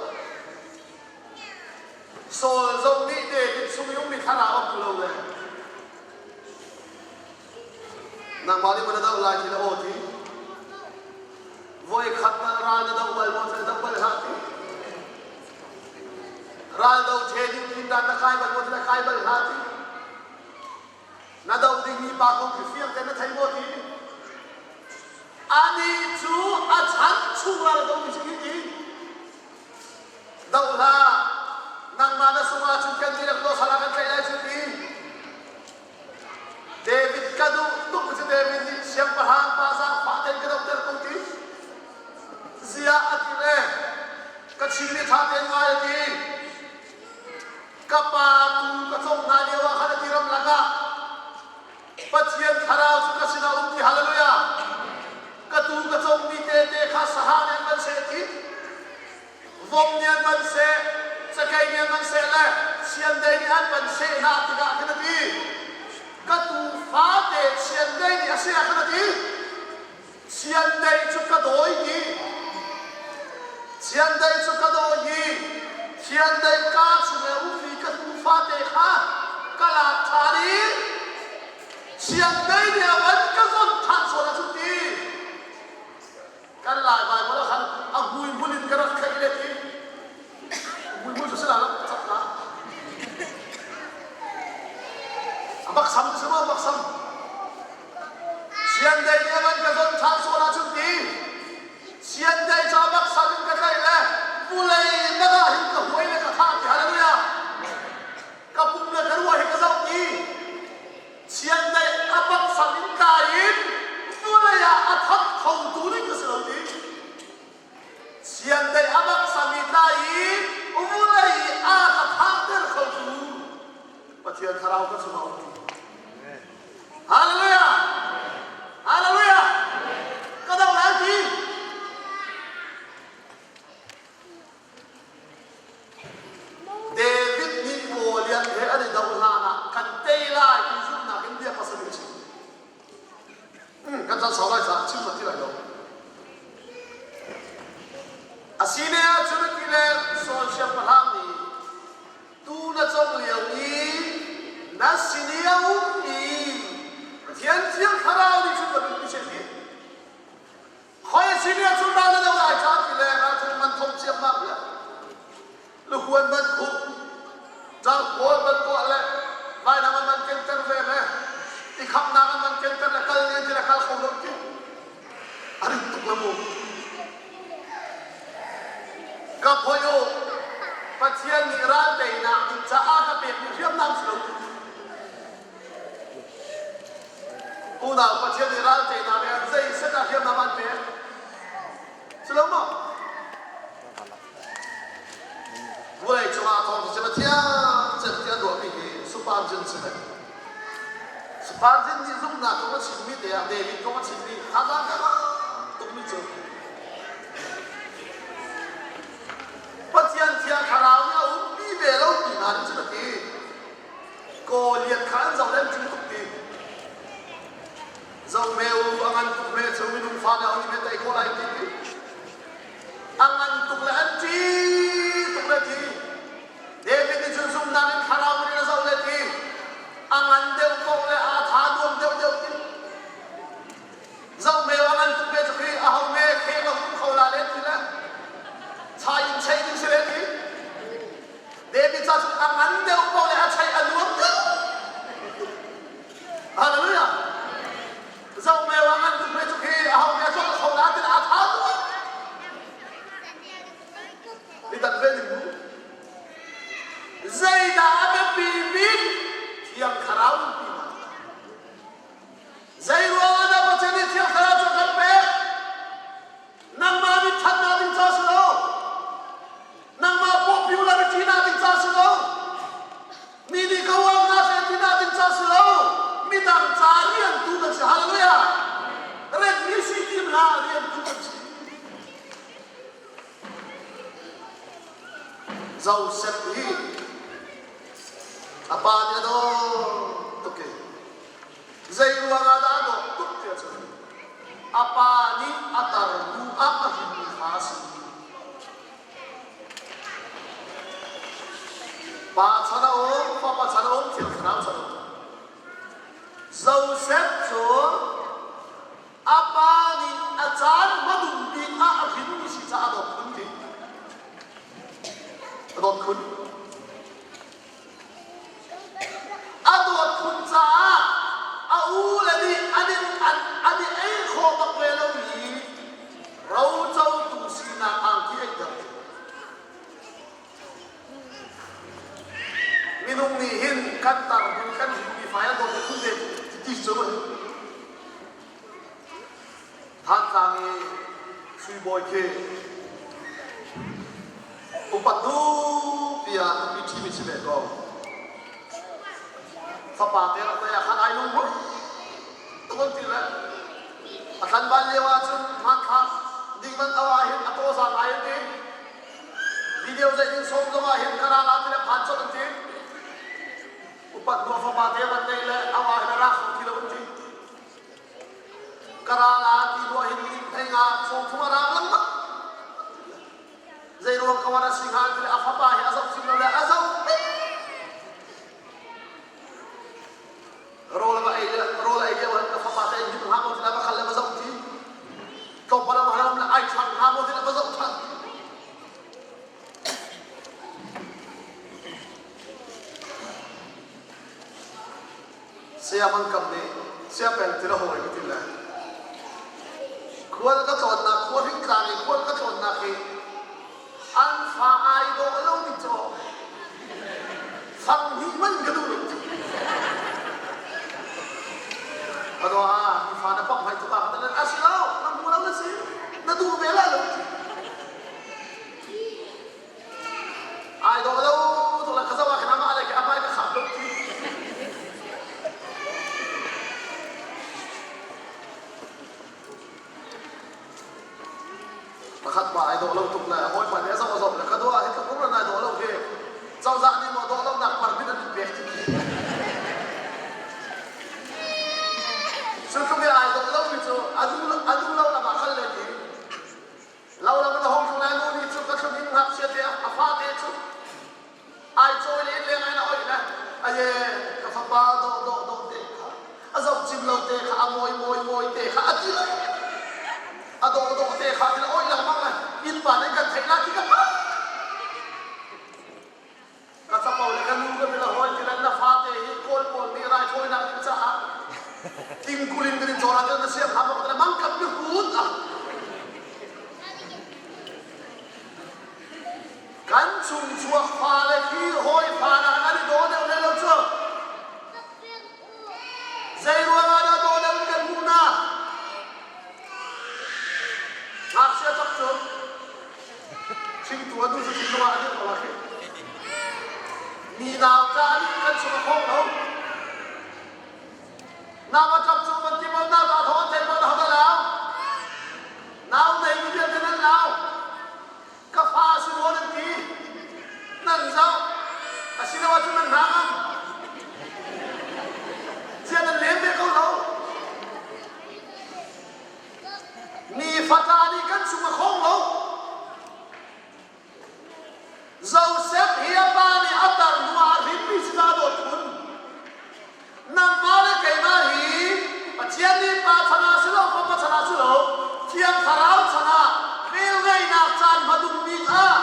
Saul zong nih David chung i ummi thlarau a hmu lo ve. Nangmah nih maw na doh lai ti le aw ti. Voi khat bal ral na doh bal maw na doh bal hlah ti. Ral do the ding thin dan na kai bal maw na kai bal hlah ti. Na doh dingmi pa kong khi fiang tein na thei maw ti? Anih cu a chan chung ral a domi si hi ti. Doh hlah, nangmah na sung ahcun kan dihlak dawh salah kan tlaih lai cu ti. David ka duh tuk cu David nih siangpahrang pa zaangfah tein ka dohter ko ti. Ziah a ti le ka chin nih ṭha tein ngai a ti. Ka pa tu ka cawk hna lio ah khan a ti ramlak ah Pathian thlarau cu ka sinah um ti hallelujah. Ka tu ka cawkmi tete kha saha nih an van seh ti vom nih an van seh cakei nih an van seh le chiandei nih an van seh hna tikah khan a ti ka tu fate chiandei nih a seh ah khan a ti Chiandeih cu ka dawi i chiandeih cu ka dawi i chiandeih kaa chung i a ummi ka tufa te kha ka lak ṭhan i chiandeih nih a van ka zonh ṭhan sual ahcun ti kan Lai Baibal ah khan a hmuihmul in ka rak theih le ti hmuihmul cu si la cak la a baksam cu si maw baksam Chiandeih nih a van ka zonh ṭhan sual ahcun ti chiandeih cu a baksam in ka tlaih le vulei nak ah hin ka huai le ka thah ti hallelujah ka pum le ka ruah hi ka zoh ti chiandeih Thlarau ka chungah um ti. Hallelujah! Hallelujah! Ka do lai ti. David nih Goliath he an i doh hlan ah kan tei lai ti zumhnak in bia pasal a chim. Kan caan sau lai caah chim ti lai lo. Asine ahcun a ti le Saul siangpahrang nih tu na cong lio i na sin i a ummi Pathian Thiang Thlarau nih cun ka nunpi seh ti. Khoi a sin i a cun ral na do lai ca ti le ralthum man thong ciammam le luhuan man khup tlangpawl man tuah le vainam an man kenter ve le i khamnak an man kenter le kal ne ti le kal kho lo ti a rit tuk la mu. Ka phoi u, Pathian nih ral teinak ding caah ka pekmi hriamnam si lo. Unau Pathian nih ral teinak nih zei set ah hriamnam an pek? Si lo maw? Vawlei cungah thawng cu Pathian cem ti an ruahmi hi Suparjin si ve. Suparjin nih zumhnak kong a chimmi te ah David kong a chimmi thazaang ka tukmi cu Pathian Thiang Thlarau nih a umpi ve lo ti hna nih cun a ti. Goliath kha an zoh le an ṭing tuk ti. Zoh me u, a ngan tuk me cu minung fa nih a hun i me tei khawh lai ti ti. A ngan tuk le an ṭih tuk le ti. David nih cun zumhnak in thlarau in a zoh le ti. A ngan deuh ko le a tha nuam deuh deuh ti. Zoh me a ngan tuk me cu khi a ho me kheng lo tum kho la le ti le. Chai in chei ding si le ti. David ca cu a ngan deuh ko le a chei a nuam deuh. Hallelujah. Zoh me a ngan tuk me cu khi a ho me tlok kho la ti le a tha nuam. I dan ve ding mu. Zeidah a biapi bik? Thiang Thlarau pi hna. Zei ruangah dah Pathian nih Thiang Thlarau cu a kan pek? Nangmah nih ṭhatnak ding ca si lo. Nangmah popularity na ding ca si lo. Mi nih ka uang hna seh ti na ding ca si lo. Midang ca riantu kan si. Hallelujah. Ret mi si tim hlah riantu kan si. Joseph hi a pa nih a dawt tuk i zei ruangah dah a dawt tuk ti ahcun a pa nih a tar hnu ah a hrinmi fa a si. Pa chan a um, fapa chan a um, Thiang Thlarau chan a um. Joseph cu A pa nih a caan hmadung bik ah a hrinmi si caah a dawt khun ti. A dawt khun. A dawt khun caah a u le nih an in an an i ei khawh bak ve lo i rocotu sinak angki ei ter. Minung nih hin kan tar hnu kan hrinmi fai an dawt khun ve ti cu Thantlang i Sui Bawi khi upat dupi ah nupi ṭhimi si ve ko. Fapa te rak nei ah khan ai lung hmui tuk an ti le a tlanval lio ahcun hmanthlak ding man au ah hin a tawzang ai an ti. Video zeih ding sawm zong ah hin ka ral ah ti le phan colh an ti. Upat hnu fapa te van nei le au ah hin a rak kho ti lo an ti. Ka ral ah ti ruah hin lim thei nga sawm thum a rang lengmang. Zei ruang ka wan a si hnga ti le a fapa hi a zoh cim lo le a zoh Rawl va ei le rawl ei lio ah ka fapa te him hnga maw ti le va khal le va zoh ti. Tlawmpal ah haram le ai ṭhang hnga maw ti le va zoh ṭhan. Saya Mang Kam nih Saya Peng ti le hawi ka ti le khual ka tlawnnak khua hringtlang i khual ka tlawnnak hi an fa ai dawh lo ning cu fang hnih man ka duh lo Ano ah, mi fa na pak mai tu ka ta a si lo, na hmu lo na si, na duh ve la lo. Ai dawh lo, tu la ka zawa ka nama le ka amai ka kham lo ti. lo te kha a mawi mawi mawi te kha a ti lo. A dawh dawh te kha ti oi lengmang le innpa nih kan theih la ti ka hman. Ka capo le ka nu ka bila hawi ti le na fate hi Kawl pawl nih raithawinak ding caah tingkul in kan in cawn ahcun na siam hna bak le mang kan mihut ah kan chung chuak fale hi hawi fa nak an i daw deuh le lo cu zei ruang ah dah daw deuh in kan hmuh na ngakchia cak cu Thingtu a duh cu thinlung ah a dirh ko la khi. Mi nau ca nih kan sung a khawng lo. Nau a ṭap cu van ti mo nau ta thawng an thei mo na hot a lau. Nau nei mi vialte nan lau. Ka fa a si maw nan ti. Nan zoh. Asiloah cun nan hna ngam. Zia nan lem ve ko lo. Mi fata nih kan sung a khawng lo. Joseph hi a pa nih a tar hnu ah a hrinmi si dah dawt phun. Nangmah le keimah hi Pathian nih pa chan ah si lo, fapa chan ah si lo, Thiang Thlarau chan ah velngeihnak caan hmadung bik ah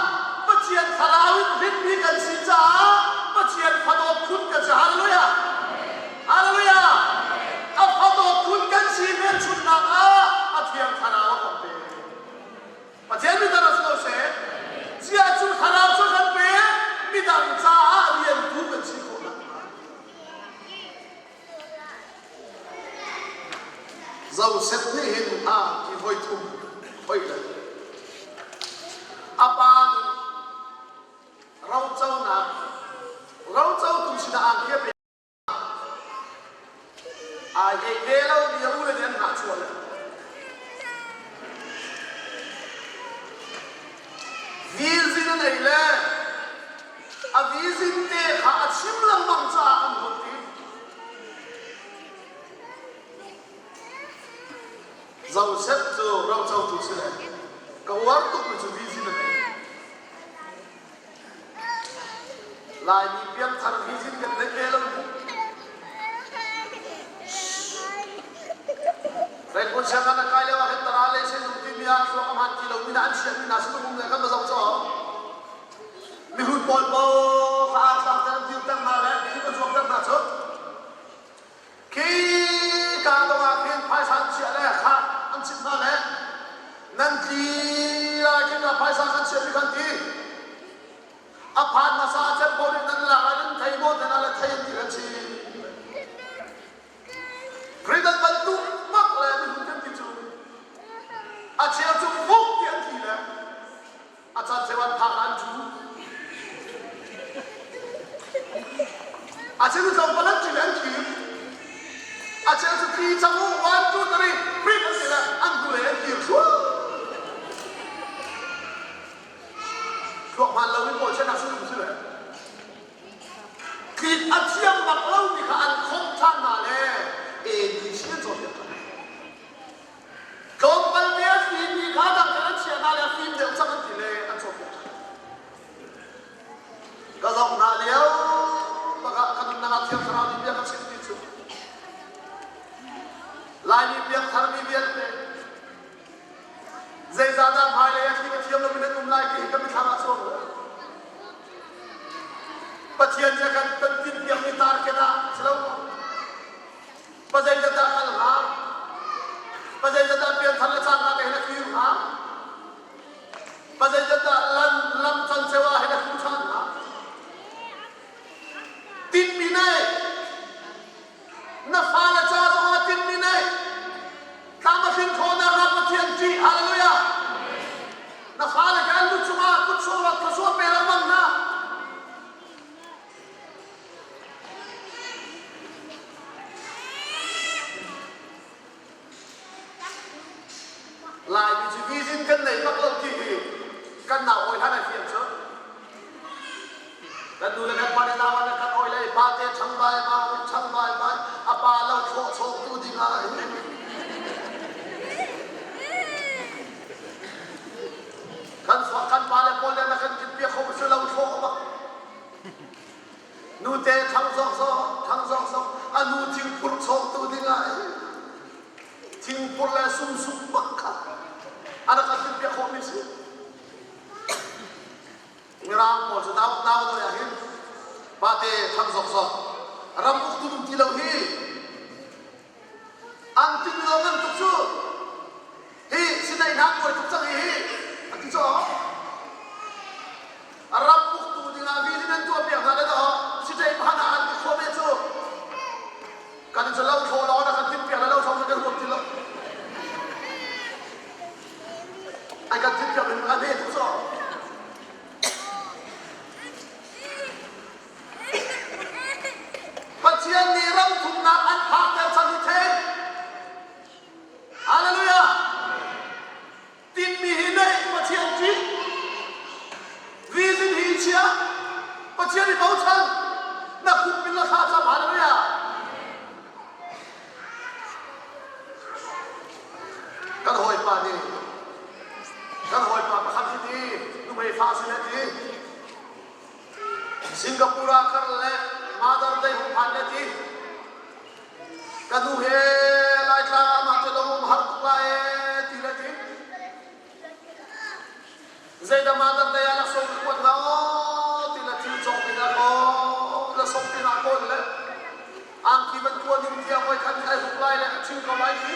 Pathian Thlarau in hrinmi kan si caah Pathian fadawt phun kan si. Hallelujah! Hallelujah! A fadawt phun kan si hmelchunhnak ah a Thiang Thlarau a kan pe. Pathian midang a si lo seh. Zia cu Thlarau cu kan pe, midang caah riantu kan si khawh nakhnga. Joseph nih hin a ti voi thum hoi le a pa nih roconak rocotu sinah angki a pek Ai ei ve lo mi a u le nih an hnahchuah le. Vizin an ei le a vizin te kha a chim lengmang caah an hot i Joseph cu rocotu si le ka uar tukmi cu vizin an ei. Laimi piangthar vision kan neih ve lo mu. Rangoon sianginn a kai lio ah hin tara le sinum timi ah thluak a hman ti lo mi na an chiah mi na sinum um le kan va zoh caw. Mihrut pawl po kha aa thlak ter an dir ter hna le khi va zuam ter hna cu. Khi ka dong ah khin phaisa an chiah le kha an chimh hna le nan tli lai khin phaisa kan chiah mi khan ti. A phan hmasa a cem pawl nih nan lak ah nan thei maw nan le thei an ti kan si. Freedom bantuk bak le miphun kan ti cu a cheu cu fuk ti an ti le a caan cheu an phak an thu. A cheu cu tlawmpal an ṭin an thim. A cheu cu tli cang u one two three print an ti le an hnulei an kir thluah. Thluak hmaan lo in pawl chiahnak si si le tlik a thiam bak lomi kha an khomh ṭhan hna le ABC an cawnpiak ṭhan. Tlawmpal te a fimmi kha dang an chiah hna le a fim deuh cang an ti le an cawnpiak ṭhan. Ka zoh hna lio bak ah ka nunnak ah Thiang Thlarau nih bia ka chim ti cu Laimi piangtharmi vialte Zeizahdah hmailei ah thil a thiam loin an um lai ti hi ka mithlam ah chuak lo. Pathian nih a kan kan tinhpiakmi target ah si lo maw? Pazeizat dah kal hnga? Pazeizat dah pianthar le cangka te hin a fir hnga? Pazeizat dah lam lam canceu ah hin a hru ṭhan hnga? Tinhmi nei Na fale ca zongah tinhmi nei. Tlam a hrin khawhnak ah Pathian ṭih. Hallelujah. Na fale kha an lu cungah kutsuah thluachuah pe lengmang hna. Laimi cu vision kan nei bak lo ti hi kan nau hawi hlan ai fiang cu. Kan nu le kan pa le nau an kan oi le pa te ṭhang bai bai ṭhang bai bai a pa lo thlawh chawk tu ding ah kan fa kan pa le pawl le na kan tin piak kho si lo thlawh bak. Nute thang zawk zawk, thang zawk zawk, a nu thingphur chawngtu dingah thingphur le sumsum bak kha a rak kan piak khawhmi si. Mirang pawl cu nau nau doi ah hin pate thang zawk zawk ram uktu dum ti lo hi an tin lo ngan tuk cu hi sinai hna buai tuk cang hi a ti caw ram uktu dingah vi nan tuah piak hna le daw sitei phan ah an ti khawh ve cu kan cu lo thlaw law na kan tin piak le lo thong kan huam ti lo an kan tin piak in a ne tuk caw Pathian nih ram thumnak an phakter cang hi thei. Hallelujah! Tinhmi hi neih Pathian ṭih. Reason hi chia. Pathian i bochan. Na khuk min la thla cam. Hallelujah! Kan hawipa nih kan hawipa pakhat hi ti nuhmei fa si le ti Singapore ah kar le Mother Day hung phan le ti ka nu he Laitlang ah mah te lo um har tuk lai ee ti le ti zeidah Mother Day ah laksawng ka kuat hnga aw ti le thil cawk ding ah kaw la sawk ding ah kawl le angki van kua ding tiah voi khat ai hruk lai le a ṭhing ko lai ti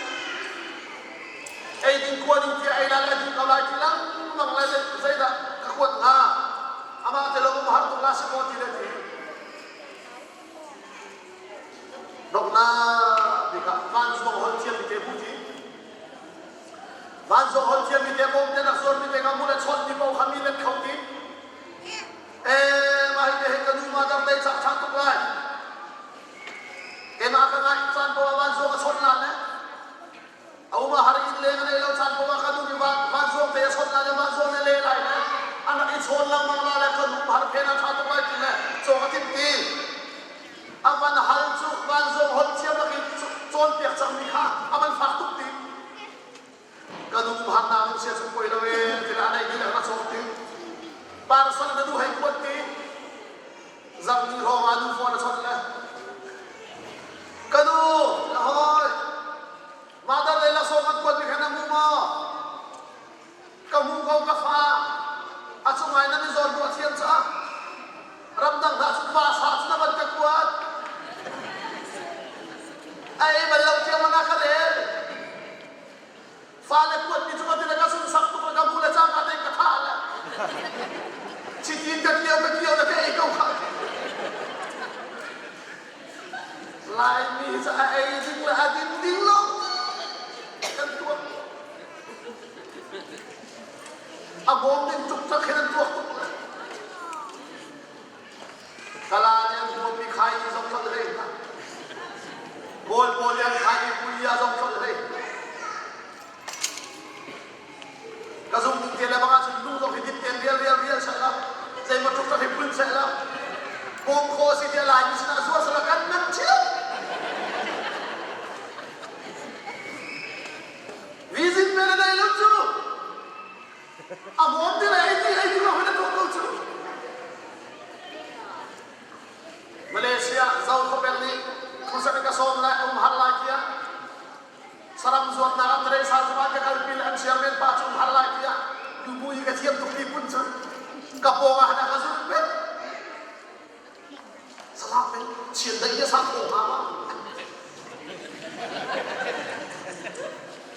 ei ding kua ding tiah ei lai le a ding ko lai ti lengmang le zeidah ka kuat hnga amah te lo um har tuk la si maw ti le ti donghnak bik ah vanzuang holh thiam mi te bu ti vanzuang holh thiam mi te bawm te nak zuar mi te nga mu le chawt mi paoh kha mi let kho ti Eh, mah hi te hi ka nu ma dang dei cak ṭha tuk lai. Keimah ka ngaih caan poah vanzuang a chawnh lan le a uma har inn leng a nei lo caan poah ka nu nih vanzuang te a chawnh lan le vanzuang ne le lai le an rak i chawn lengmang la le ka nu har phen a ṭha tuk lai ti le caw ka timh ti. A van hal cu vanzuang holh thiam lakin cawnpiak cangmi kha a van fak tuk ti. Ka nu har na sia chung poi lo e thil a nei ni le ka chawk ti. Parasol na nu hei kuat ti. Zam ni hrawng ah nu phone a chawnh le. Ka nu na hoi. Mother le laksawng kan kuat mi kha na hmu maw? Ka hmu ko ka fa. A cungai nan i zawn ruah thiam caah ramdang hna cu pa sa cu na van ka kuat. A ei bal lo tiang mana ka rel. Fale kuatmi cu ka ti ka sunsak tuk le ka bu le cangka tein ka thah le chitin ka kio ka kio le ka ei ko kha. Laimi cu a ei ding le a din ding lo kan tuak. A bawm ding tuk tak hin an tuak tuk le. Kala nih an huammi khai ni zong tlolh hlei hna. Kawl pawl nih an khai mi puia zong tlolh hlei. Ka zung ning te le bang ahcun lu zong hi dip ten rial rial rial seh la zeimaw tluk ka hi phun seh la bawm khaw si tiah Laimi sinah zuar seh la kan man cio. Vizin men a nei lo cu. A hmawm ti le ei ti ei ti lo hin a tuah ko cu. Malaysia zo khuapeng nih khuasak ka sawm le um har lai tiah saram zuatnak an Teresa zung ah ka kalpi le an chairman pa cu um har lai tiah nubu i ka thiam tuk ti pun cu ka pawng ah han ka zut pet Salah peng chian dai ya sa thaw hnga ma.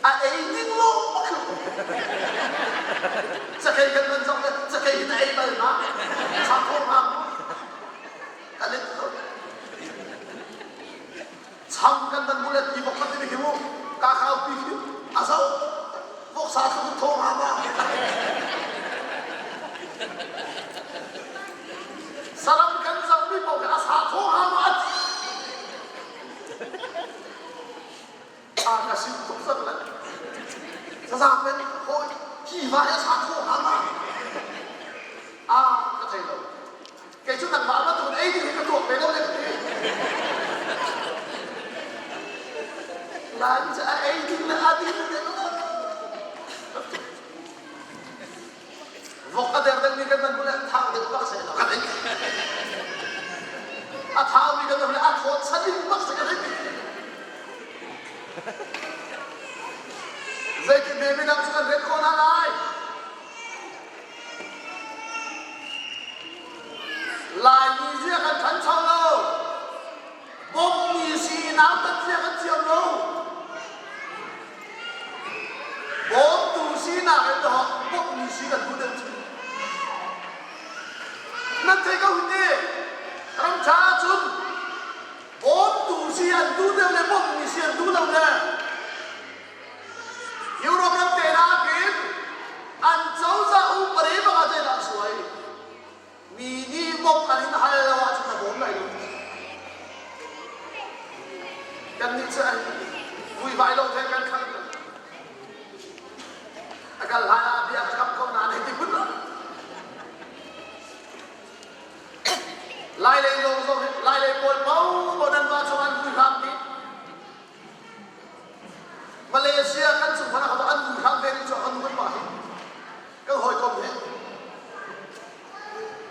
A ei ning lo Cakei kan man zong le cakei hin a ei bal ma. Sa thaw hnga ma. Ka let lo. Cham kan man mu le ti bok kan ti hi mu. Ka khau pi khi a zo. Vok sa thu thaw hnga ma. Saram kan zohmi paoh khi a sa kho hnga maw a ti. A ka sim tuk cang le. Sazang men hawi hi va hi a sa kho hnga ma? A ka thei lo. Kei cu nangmah bantuk in ei ding hi ka tuak ve lo le ka ti. Laimi cu a ei ding le a ding le Vok a der deuhmi kan man le thang deuh bak seh law kan ei. thaumi kan um le a thawt saling bak si kan hei ti. Zeitin hme midang cu kan ret khawh hna lai? Laimi zia kan ṭhancho lo. Bawmmi si nautat zia kan thiam lo. Bawmtu sinak in dawh bawmhmi si kan duh deuh cu. Nan thei ko hin ti. Ramṭha ahcun bawmtu si an duh deuh le bawmhmi si an duh lo le Europe ram te hna khin an cozah upadi bang ah zeidah a suai? Mi nih bawmh an in hal lo ahcun na bawm lai lo. Kannih cu an vuivai lo the kan khal. A kal hlan ah bia ka kam ko nain hei ti phun lo. Lai lei zong zong lai lei pawl paoh nan va chung an vui hram dih. Malaysia kan chung hmanh ah an vui hram ve rih cu kan nu kan pa hi kan hawikom hi.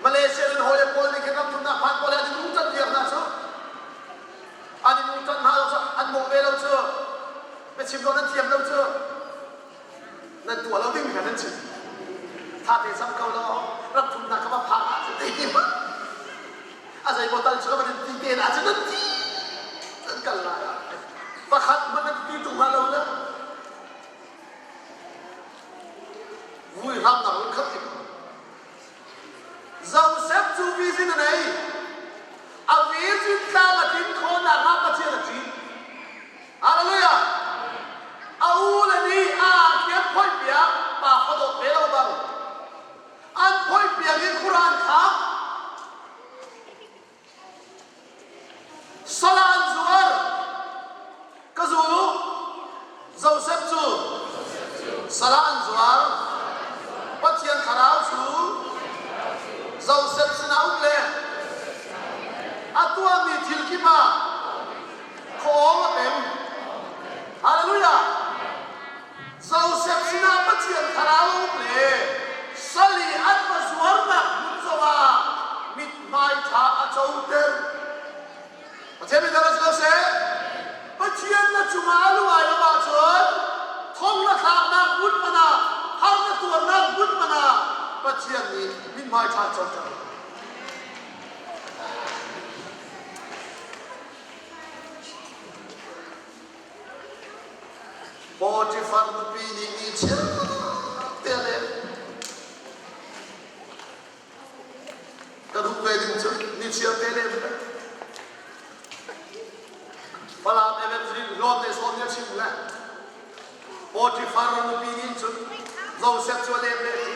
Malaysia in hawi pawl nih khin ram thumnak phan pawl he an i nung can viar hna cu. An i nung can hna lo cu an mawh ve lo cu. Biachim lo nan thiam lo cu. Nan tuah lo ding kha nan chim. Tha te cang ko law ram thumnak ka va phak ah cun ti a zei maw tal cu ka van in ti te na cun nan ti nan kal lai ah pakhat hmanh nan ti tung hna lo le vui hram nak lung khat ti Joseph cu vision a nei. A vision tlam a tlin khawhnak hnga Pathian a ṭin. Hallelujah! A u le nih a kian phoih piak pa khuadawt ve lo bang. An phoih piak i Quran kha Sal ah an zuar. Ka zul u. Joseph cu sal ah an zuar. Pathian thlarau cu Joseph sinah um le a tuahmi thil kip ah khuaawng a pem. Hallelujah! Joseph sinah Pathian thlarau a um le sal i an va zuarnak hmun zongah mithmai ṭha a coter. Pathian min thang si ko seh. Pathian na cungah a lung ai lo ahcun thong na thlaknak hmun hmanh ah har na tuarnak hmun hmanh ah Pathian nih mithmai ṭha coter. Potifar nupi nih mi chiate le ka duh ve ding cu ni chiate le Falam Evangelist Lord le Sawn nih a chim le Potifar nupi nih cun Joseph cu a lem le ti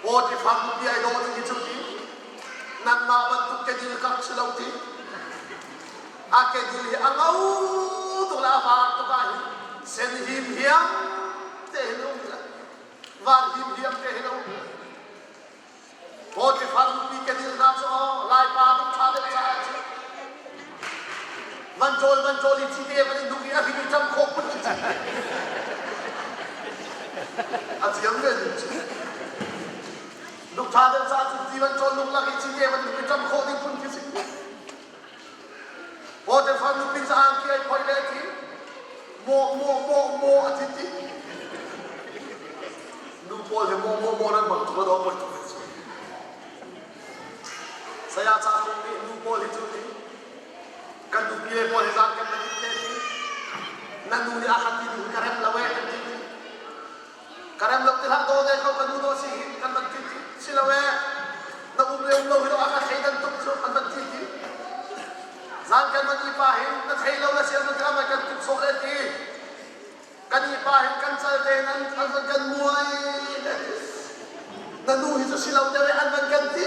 Potifar nupi ai dawh ding hi cu ti nangmah bantuk kedil kak si lo ti A kedil hi a ngo tuk le a var tuk ah hin sen him hiam te hin a um le var him hiam te hin a um le Potifar nupi kedil hna cu aw Laipa tuk ṭha deuh caah cu van ṭawl van ṭawl i cite van in duk i a hring i ṭam khawh phun khi a thiam ve ning cu luk ṭha deuh caah cu ti van ṭawl luk lak i cite van duk i ṭam khawh ding phun khi si. Potifar nupi cu angki ai phoih le a thi. Maw maw maw maw a ti ti. Nu pawl hi maw maw maw nan bang tuk lo poi tuk cu. Saya ca kung nih nu pawl hi cu ti. Kan nupi le pawl hi zan kan nan le ti. Na nu nih a khat ti nu ka rem lo eh kan ti ti. Ka rem lo ti hlah daw dai ko ka nu daw si hi kan van ti ti. Si lo eh na um le um lo hi a ka thleidan tuk cu an van ti ti. Zan kan van i pa hin na thei lo na sian na ti kan tuk sawh le ti. Kan i pa hin kan cal te an an van kan muai le ti. Na nu hi cu si lo deuh an van kan ti.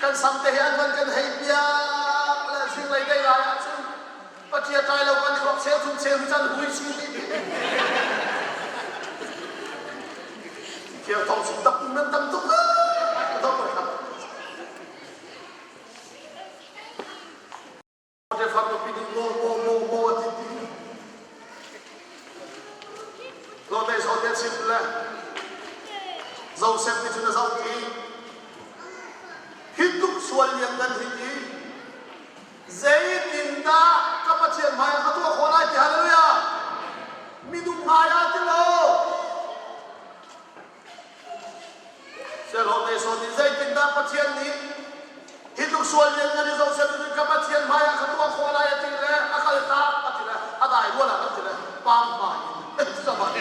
Kan sam te hi an van kan hei piak le zinglei dei lai ahcun Paṭia ṭai lo kan thluak cheu thum cheu hi can hui si ti. Thiang thong sung tak nan tam tuk to ko thang. Te fam no pi mo mo mo mo ti ti. Lo te so te chim le Joseph nih cun a zoh ti. Hi tuk sual lianngan hi ti zeitindah ka Pathian hmai ah ka tuah khawh lai ti hallelujah minung hmai ah ti lo Sialhawk ne sawn nih zeitindah Pathian nih hi tluk sual lianngan i Joseph nih ka Pathian hmai ah ka tuah khawh lai a ti le a kal tak a ti le a dai rual ah kan ti le pam hmai in saban.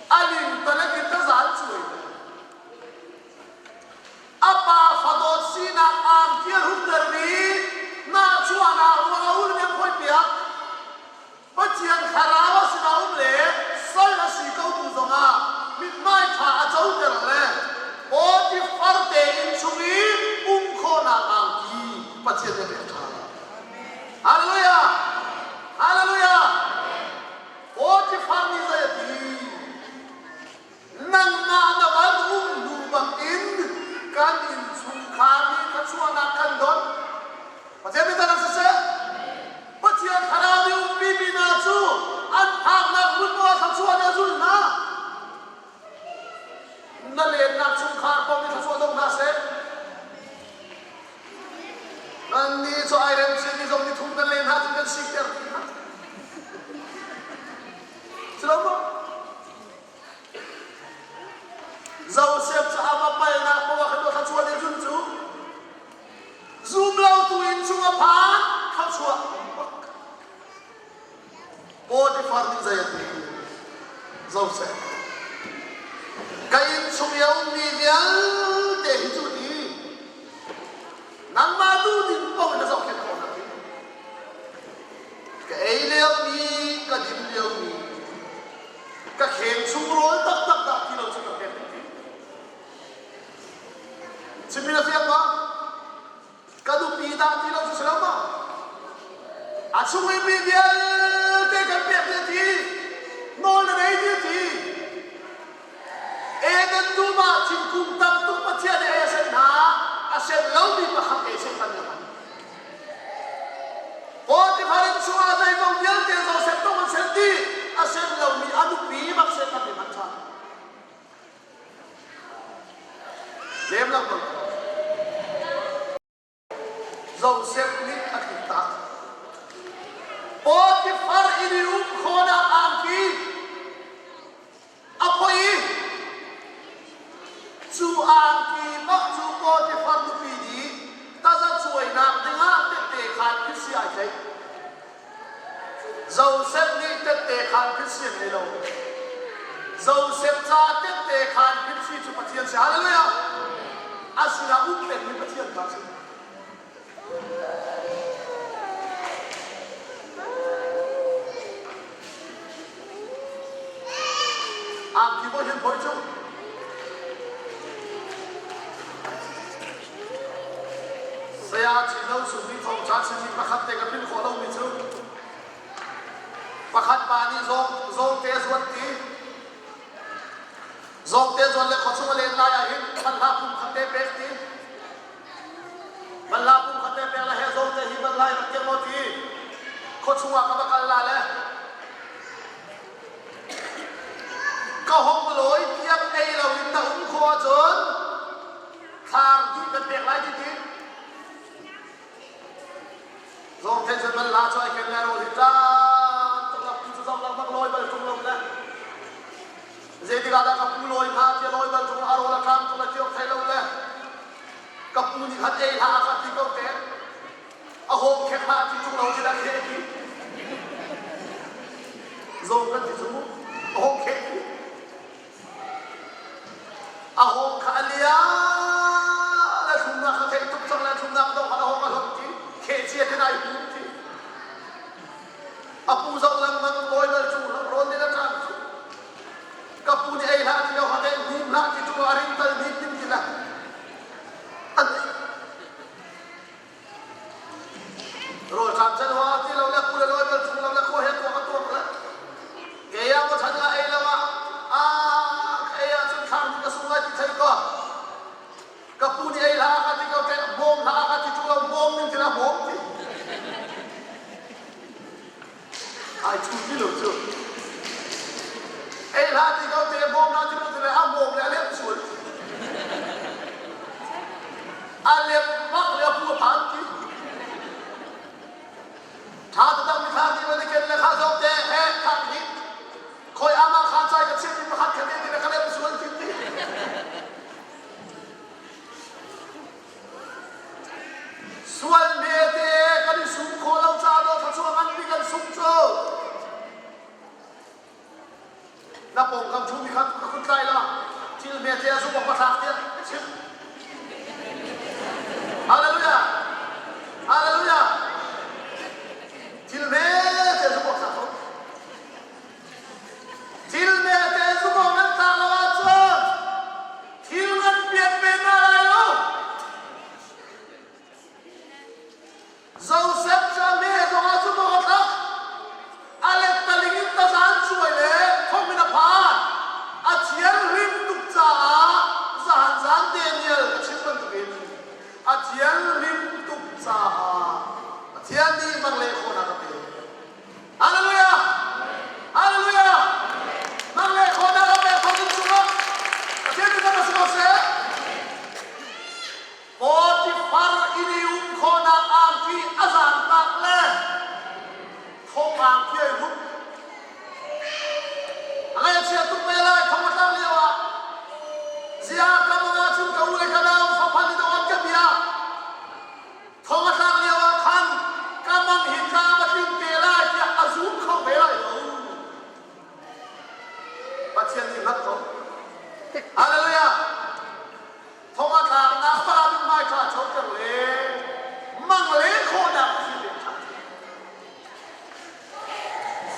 A ling talek in tazan cuai le a pa fadawt sinak angki a hrumter mi nahchuahnak ruang a ul in phoi piak. Pathian thlarau a sinah um le sal a si ko bu zongah mithmai ṭha a coter le Potifar te inn chung i um khawhnak angki Pathian nih a pek ṭhan. Hallelujah! Hallelujah! Potifar nih zei a ti? Nangmah na van um hnu bangin kan innchungkhar nih thluachuahnak kan don. Pathian mi tan siseh, Pathian thlarau nih umpimi hna cu an phaknak hmun poah thluachuah nih a zulh hna. Na lennak chungkhar paoh nih thluachuah dong hna seh. Nannih cu ai rem chin mi zong ni thum kan len hna cun kan sikter dih hna. Si lo maw? Joseph cu a va palnak poah khan thluachuah nih cun cu zum lotu inn chung a phan thluachuah Potifar nih zei a ti? Joseph ka inn chung i a ummi vialte hi cu ti nangmah duh ning paoh in na zohkhenh khawh hna ti. Ka ei liomi, ka din liomi, ka kheng chung rawl taktak dah ti lo cu ka pek ti. Chimmi na fiang ma? Ka nupi dah ti lo cu si lo ma? A chung i mi vialte kan pek ti ti, nawl na nei ti ti. Eden dum ah thingkung tam tuk Pathian nih ei a senh hna, a senh lomi pakhat ei Satan nih a hman. Potifar inn chungah zeizong vialte Josef tung an senh dih, a senh lomi a nupi bak Satan nih hman ṭhan. Lem lengmang ko. Josef nih a tluktak. Potifar inn i um khawhnak angki a phoih i cu angki bak cu Potifar nupi nih tazacuainak dingah tette khan phitsi ai tlaih. Josef nih tette khan phitsi a ngei lo. Josef ca tette khan phitsi cu Pathian si. Hallelujah! A sinah um pengmi Pathian kha a si. Angki bawi hin bawi cu Saya Chin Lo Sung nih thawngṭha chimmi pakhat te ka philh khawh lomi cu pakhat pa nih zawng zawngte a zuat ti zawngte zuat le khuachung a len lai ah hin banhla pum khat te pek ti Banhla pum khat le pek le he zawng te hi banhla in rak tiang maw ti khuachung ah ka va kal la le ka hong lawi tiang ei lo in na um khawh ahcun thlang dih kan pek lai ti ti zawng the cun banhla cu ai ken le rawl hi ṭan tuk la pu cu zong lang lawi bal ṭung lo le Zeitik ah dah ka pu lawi hnga tiah lawi bal ṭung a rawl a ṭam ṭung a ti awk thei lo le ka pu nih khan ei hlah a ka ti ko te a hawng khek hlah ti ṭung lo ti dah kheh ti zawng kan ti cu a hawng kheh ti a hawng kha a lia le thlumnak kha theih tuk cang le thlumnak dong kha a hawng a hlot ti kheh cia tin ai hum ti A pu zoh lengmang lawi bal cu rawl nih a ṭang cu. Ka pu nih ei hlah ti lo hak ei hnim hlah ti cu a ring tal hnim hnim ti le. An rawl ṭam chan hoa ti lo le pu le lawi bal chung lo le khua he tuak a tuak le. Kei ah maw chan ah ei lo ah a ka ei ahcun thlang ka sung lai ti thei ko. Ka pu nih ei hlah ka ti ko te bawm hlah ka ti cu lo bawm ning thil ah bawm ti. Ai chu ti lo cu. Ei hlah ti ko te bawm hlah ti lo ti le a bawm le a le. ṭhumi kha ka kut tlai la, thil hmete a zumh awk a thlak tiah ka chimh. Hallelujah! Hallelujah! Thil hmete zumh awk thlak ko. Thil hmete zumh awk nan tlak lo ahcun thil ngan pian pe hna lai lo. Josef cu a hme zongah cu maw a tlak? A lettaling in tazan cuai le thong in a phan. A thianghlim tuk caah zahan zan Daniel ka chim bantukin a thianghlim tuk caah Pathian nih mang le khawhnak a pek. Hallelujah! Hallelujah! Mang le khawhnak a pek thawngin cungah Pathian nih kan si ko seh. Potifar inn i um khawhnak angki a zaangtak le thong angki ai hruk. A ngaihchia tuk ve lai thong a tlak lio ah ziah ka mang ahcun ka u le ka nau faphan in an ka bia. Thong a tlak lio ah khan ka mang hi tlam a tling te lai tiah a zum kho ve lai lo. Pathian nih hngalh ko. Hallelujah! Thong a tlaknak pa mithmai ṭha choter le mang le khawhnak a si pek ṭhan.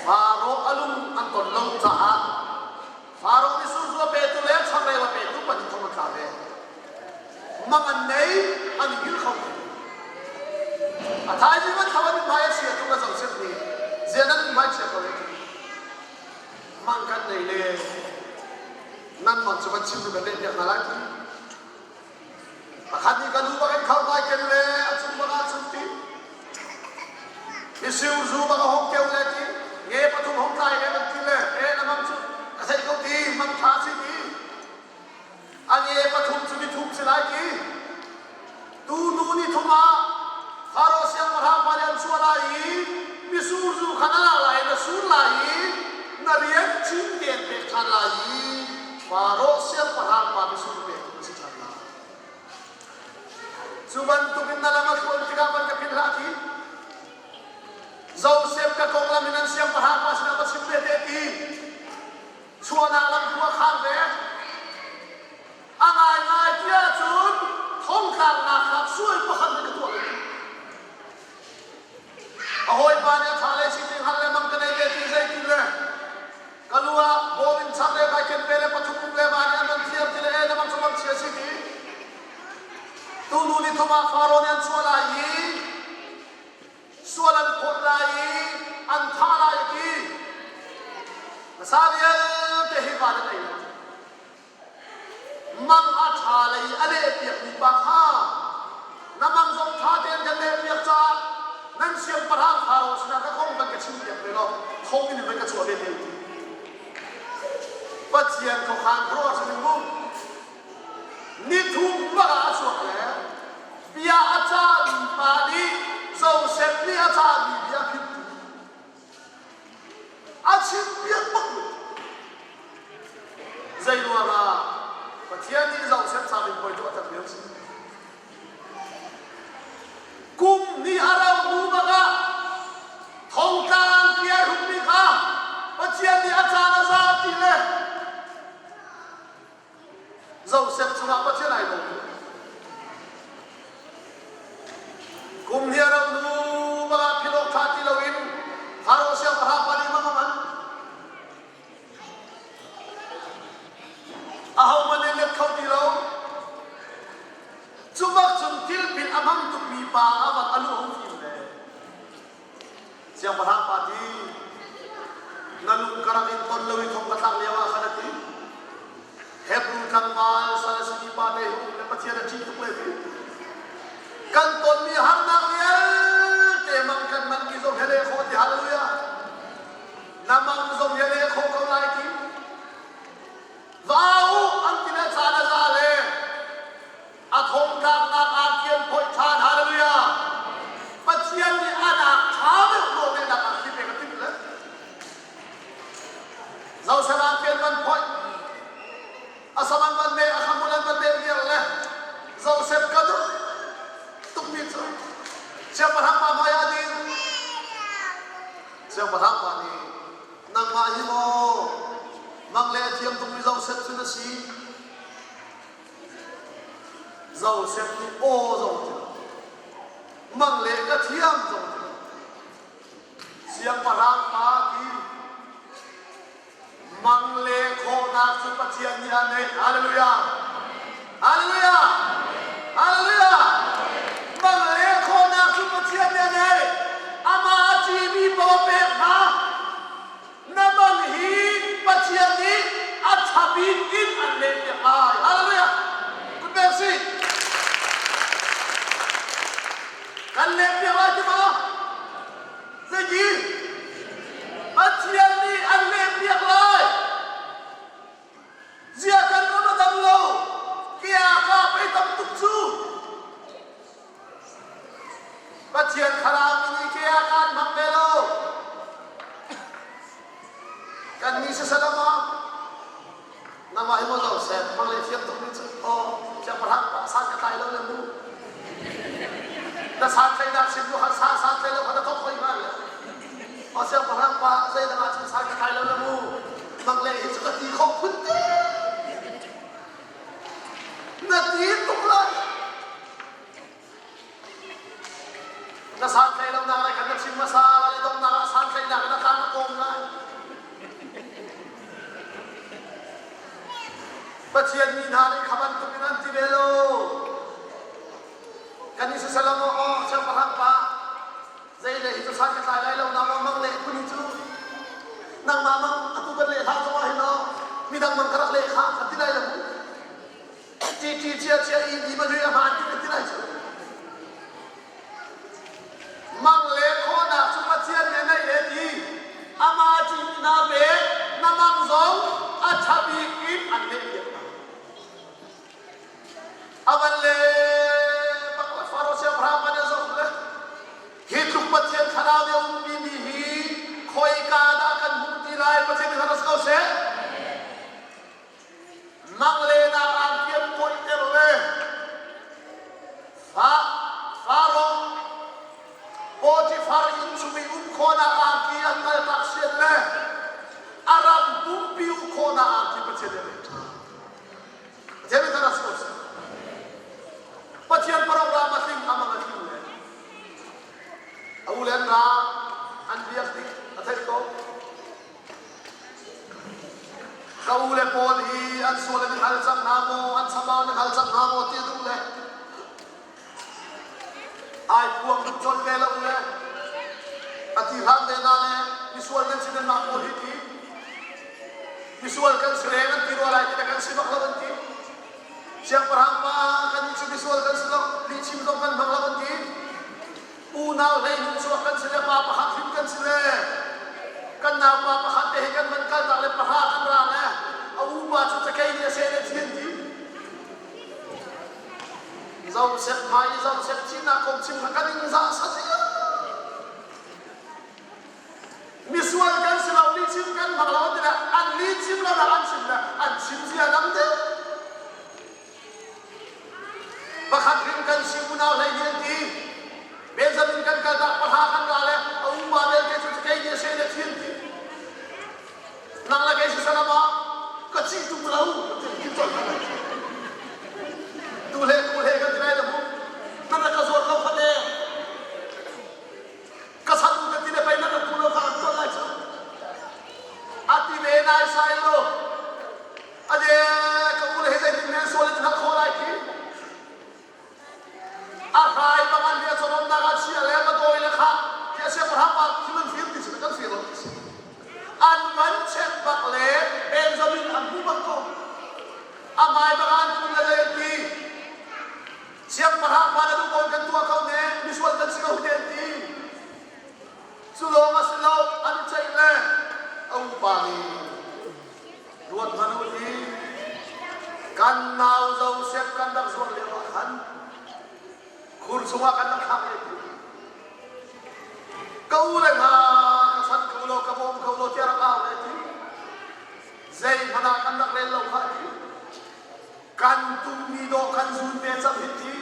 Faro a lung an ton lo caah Faro nih surzu a petu le changreu a petu pahnih thong an tla ve. Mang an nei, an i hngilh kho ti. A thaizing an thlo an mithmai a chia tuk a zohchep nih zian an mithmai chia ko le ti. Mang kan nei le nan mang cu van chim nu kan leh piak hna lai ti. Pakhat nih ka nu bak in khau kai ken le a cung bak ah cun ti. Misiu zu bak a hong keu le ti. Nge pathum hong tlai le van ti le e na mang cu ka theih ko ti mang tha si ti. A nge pathum cu mithum si lai ti. Tu nu ni thum ah Faro siangpahrang pa nih an chuah lai i misur zu kha na lak lai i na sur lai i na rian chin tein pek ṭhan lai i Faro siangpahrang pa misur pek na si ṭhan lai. Cu bantukin na lam a thluan tikah van ka philh hlah ti. Josef ka konglam in an siangpahrang pa sinah va chim ve te ti. Chuahnak lam khua khar ve. A ngaingai ti ahcun thongtlaknak kha sual pakhat nih ka tuah lo. A hawipa nih a ṭha le si ti hngalh le mang ka nei ve ti zeitin le ka lu ah bawm in chak le kai ken ve le pathum um le ma nih an van thiam ti le e na mang cu mang chia si ti. Tunu ni thum ah Faro nih an chuah lai i sual an phawt lai i an thah lai ti. Na sa vialte hi van an ei lai. Mang a ṭha lei a lehpiakmi pa kha na mang zong ṭha tein kan lehpiak caah nan siangpahrang Faro sinah ka kong van ka chimpiak ve law thong in van ka chuah ve te u ti. Pathian khuakhan khuaruah si ding mu. Nithum bak ah a chuak le bia a cahmi pa nih Josef nih a cahmi bia a phittu. A chimpiak bak lu. Zei ruangah Pathian nih Josef camin puai tuah tak lio si. Kum ni a rau hnu bak ah thongtlang piai hukmi kha Pathian nih a caan a za ti le Josef cungah Pathian ai lawm. Kum hnih a rauh hnu bak ah philh awk ṭha ti loin Faro siangpahrang pa nih mang a hman. Ahohmanh nih let kho ti lo. Cu bak cun thilphilh a hmang tukmi pa a van a lu a hung fim ve. Siangpahrang pa ti na lung ka rak in ton lo i thong ka thlak lio ah khan a ti. Hebru tlangval sal a simi pa te hi le Pathian a ṭih tuk le ti. Kan tonmi harnak vialte mang kan man ki zong he le khawh ti hallelujah. Na mang zong he le khawh ko lai ti. Vau an ti le caan a za le a thongtlaknak aa kian phoih ṭhan hallelujah Pathian nih a nak ṭha deuh nawl nih nak ah khi pek a timh le Joseph ah kian mi Josef cu na si? Josef nih aw zong ti lo. Mang le ka thiam zong ti lo. Siangpahrang pa ti mang le khawhnak cu Pathian nih a neih. Hallelujah! Hallelujah! Hallelujah! Mang le khawhnak cu Pathian nih a neih. Amah a ṭihmi paoh a pek hna. Na mang hi Pathian nih a ṭha bik in an lehpiak lai. Hallelujah! Good merci. Kan lehpiak lai ti maw? Zeiti? Pathian nih an lehpiak lai. Zia kan ram a dam lo. Kia ka pei tam tuk cu. Pathian thlarau nih kia kan hmang ve lo. Kan ni sasalam ah nangmah hi maw zo seh mang le thiam tuk mi cu aw siangpahrang pa san ka tlai lo le mu na san thlainak sim lu kha sa san thlai lo kha na thok hoi ma le aw siangpahrang pa zei dang ah cun san ka tlai lo le mu mang le hi cu ka ti kho phun te na ti tuk lai Na santlaih lonak lai khan na chim hmasa lai i donghnak ah santlaihnak in a tlang na kawm lai. Pathian mi hna nih kha bantuk in an ti ve lo. Kan i sasalam aw aw siangpahrang pa zei le hi cu san ka tlai lai lo na mang le phun hi cu nangmah mang atu kan leh hlah zongah hin aw midang mang ka rak leh kha ka ti lai lo mu. Ṭi cia cia i mi va a hmaan ti ti lai cu. Mang le khawhnak cu Pathian nih a neih le ti amah ṭih mi hna pe na mang zong a ṭha bik in an neih piak hna. A van le bak le Faro siangpahrang pa nih a zoh le hi tluk Pathian thlarau nih a umpi mi hi khoika dah kan hmuh ti lai Pathian nih rak ko seh. Manglenak aan kian kawihter le Faro Potifar inn chung i um khawhnak angki an kaltak sian le a ram pumpi uk khawhnak angki Pathian nih a pek ṭhan. Pathian nih a si ko seh. Pathian program a tling amang a tling le a u le an ra an biak dih a theih ko. Ka u le pawl hi an sual an i hngal cang hna maw, an chambau an i hngal cang hna maw ti a duh le ai phuang duh colh ve lo le a ti hlan ve na le misual kan si nanmah pawl hi ti misual kan si reng an ti rua lai ti le kan si bak lo an ti siangpahrang pa kan nih cu misual kan si lo lihchim zong kan hmang lo an ti Unau hleihnih chuak kan si le pa pakhat hrim kan si le kan naupa pakhat te hi kan van kaltak le pahra kan ra le a upa cu cakei nih a seh le thi an ti. Joseph hmai i Joseph thihnak kong chim kha kan in zah sa Misual kan si lo, lihchim kan hmang lo ti le an lihchim lo dah an chim le an chim zia dang deuh. Pakhat hrim kan si unau hlei nih an ti. Benjamin kan kal dah pahra kan ra le a upa belte cu kei nih a seh le thi an ti. Nang le kei si salam ah ka cih tuk lo ti colh kan tu hle tu hle kan ti lai lo mu. Nan rak ka zuar ko kha le ka san ka ti le pei na rak tu lo kha an tuah lai cu. A ti ve nai sai lo. Ade ka u le he zeitin men sual in hngalh khawh lai khi a hrai bang an ria chawlawmnak ah chia le va dawi le kha khi a siangpahrang pa thil an fir ti si kan fir lo ti si an van check bak le Benjamin an hmu bak ko a hmai bak an kun le zei an ti siangpahrang pa na duh ko kan tuah ko ne misual kan si ko te an ti cu lawng a si lo an i ceih le a upa nih Ruat hmanh u hi kan nau Joseph kan rak zuar lio ah khan khur chungah kan rak thlak le ka u le hna ka chan ko law ka bawm ko law tiah rak au le ti zei hmanh ah kan rak rel lo kha ti kan tummi dawh kan zun ve cang hi ti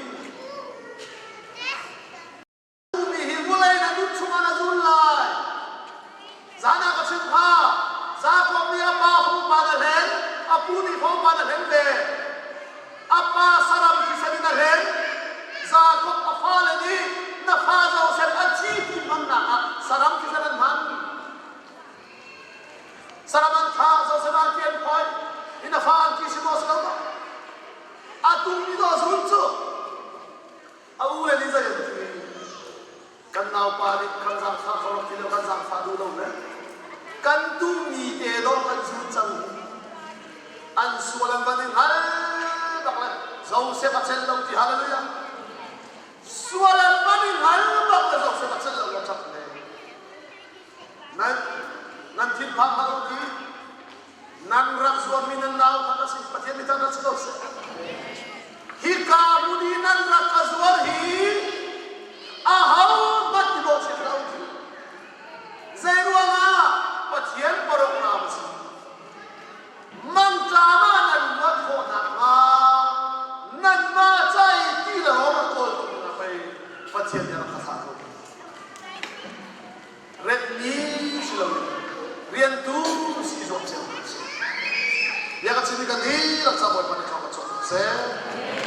Mi hi vulei na nun chungah na zul lai. Zan ah ka chim kha. Jakob nih a pa hu pa na hlen, a pu pa na hlen ve. A pa saram thisen in a hlen. Jakob a fale nih na fa Josef a thi ti hmannak ah saram thisen an hman. Saram an thah, Josef an ti an phoih. In a fa an ti si maw si lo maw? A tung mi dawh zun cu a u le nih zei an ti? Kan naupa nih kan zaangfah kho rak ti lo, kan zaangfah duh lo le kan duhmi te dawh kan zun cang. An sual an van i hngal bak le Joseph a cel lo ti hallelujah. Sual an van i hngal bak le Joseph a cel lo la ṭap le. Nan nan thinphang hlah u ti nan rak zuammi nan nau kha ka si Pathian mi tan si ko seh. Hika hmun i nan rak ka zuar hi ahohmanh i bawhchiat hlah u ti. Zei ruangah Pathian program a si. Mangṭam ah nan luat khawh nakhnga nanmah ca i ti le rawl a kawltu dingah pei Pathian nih a rak ka thlah ko. Retmi si loin riantu si i zuam cio hna usih. Bia ka chim i kan dihlak ca Bawipa nih thawng kan chuah hna seh.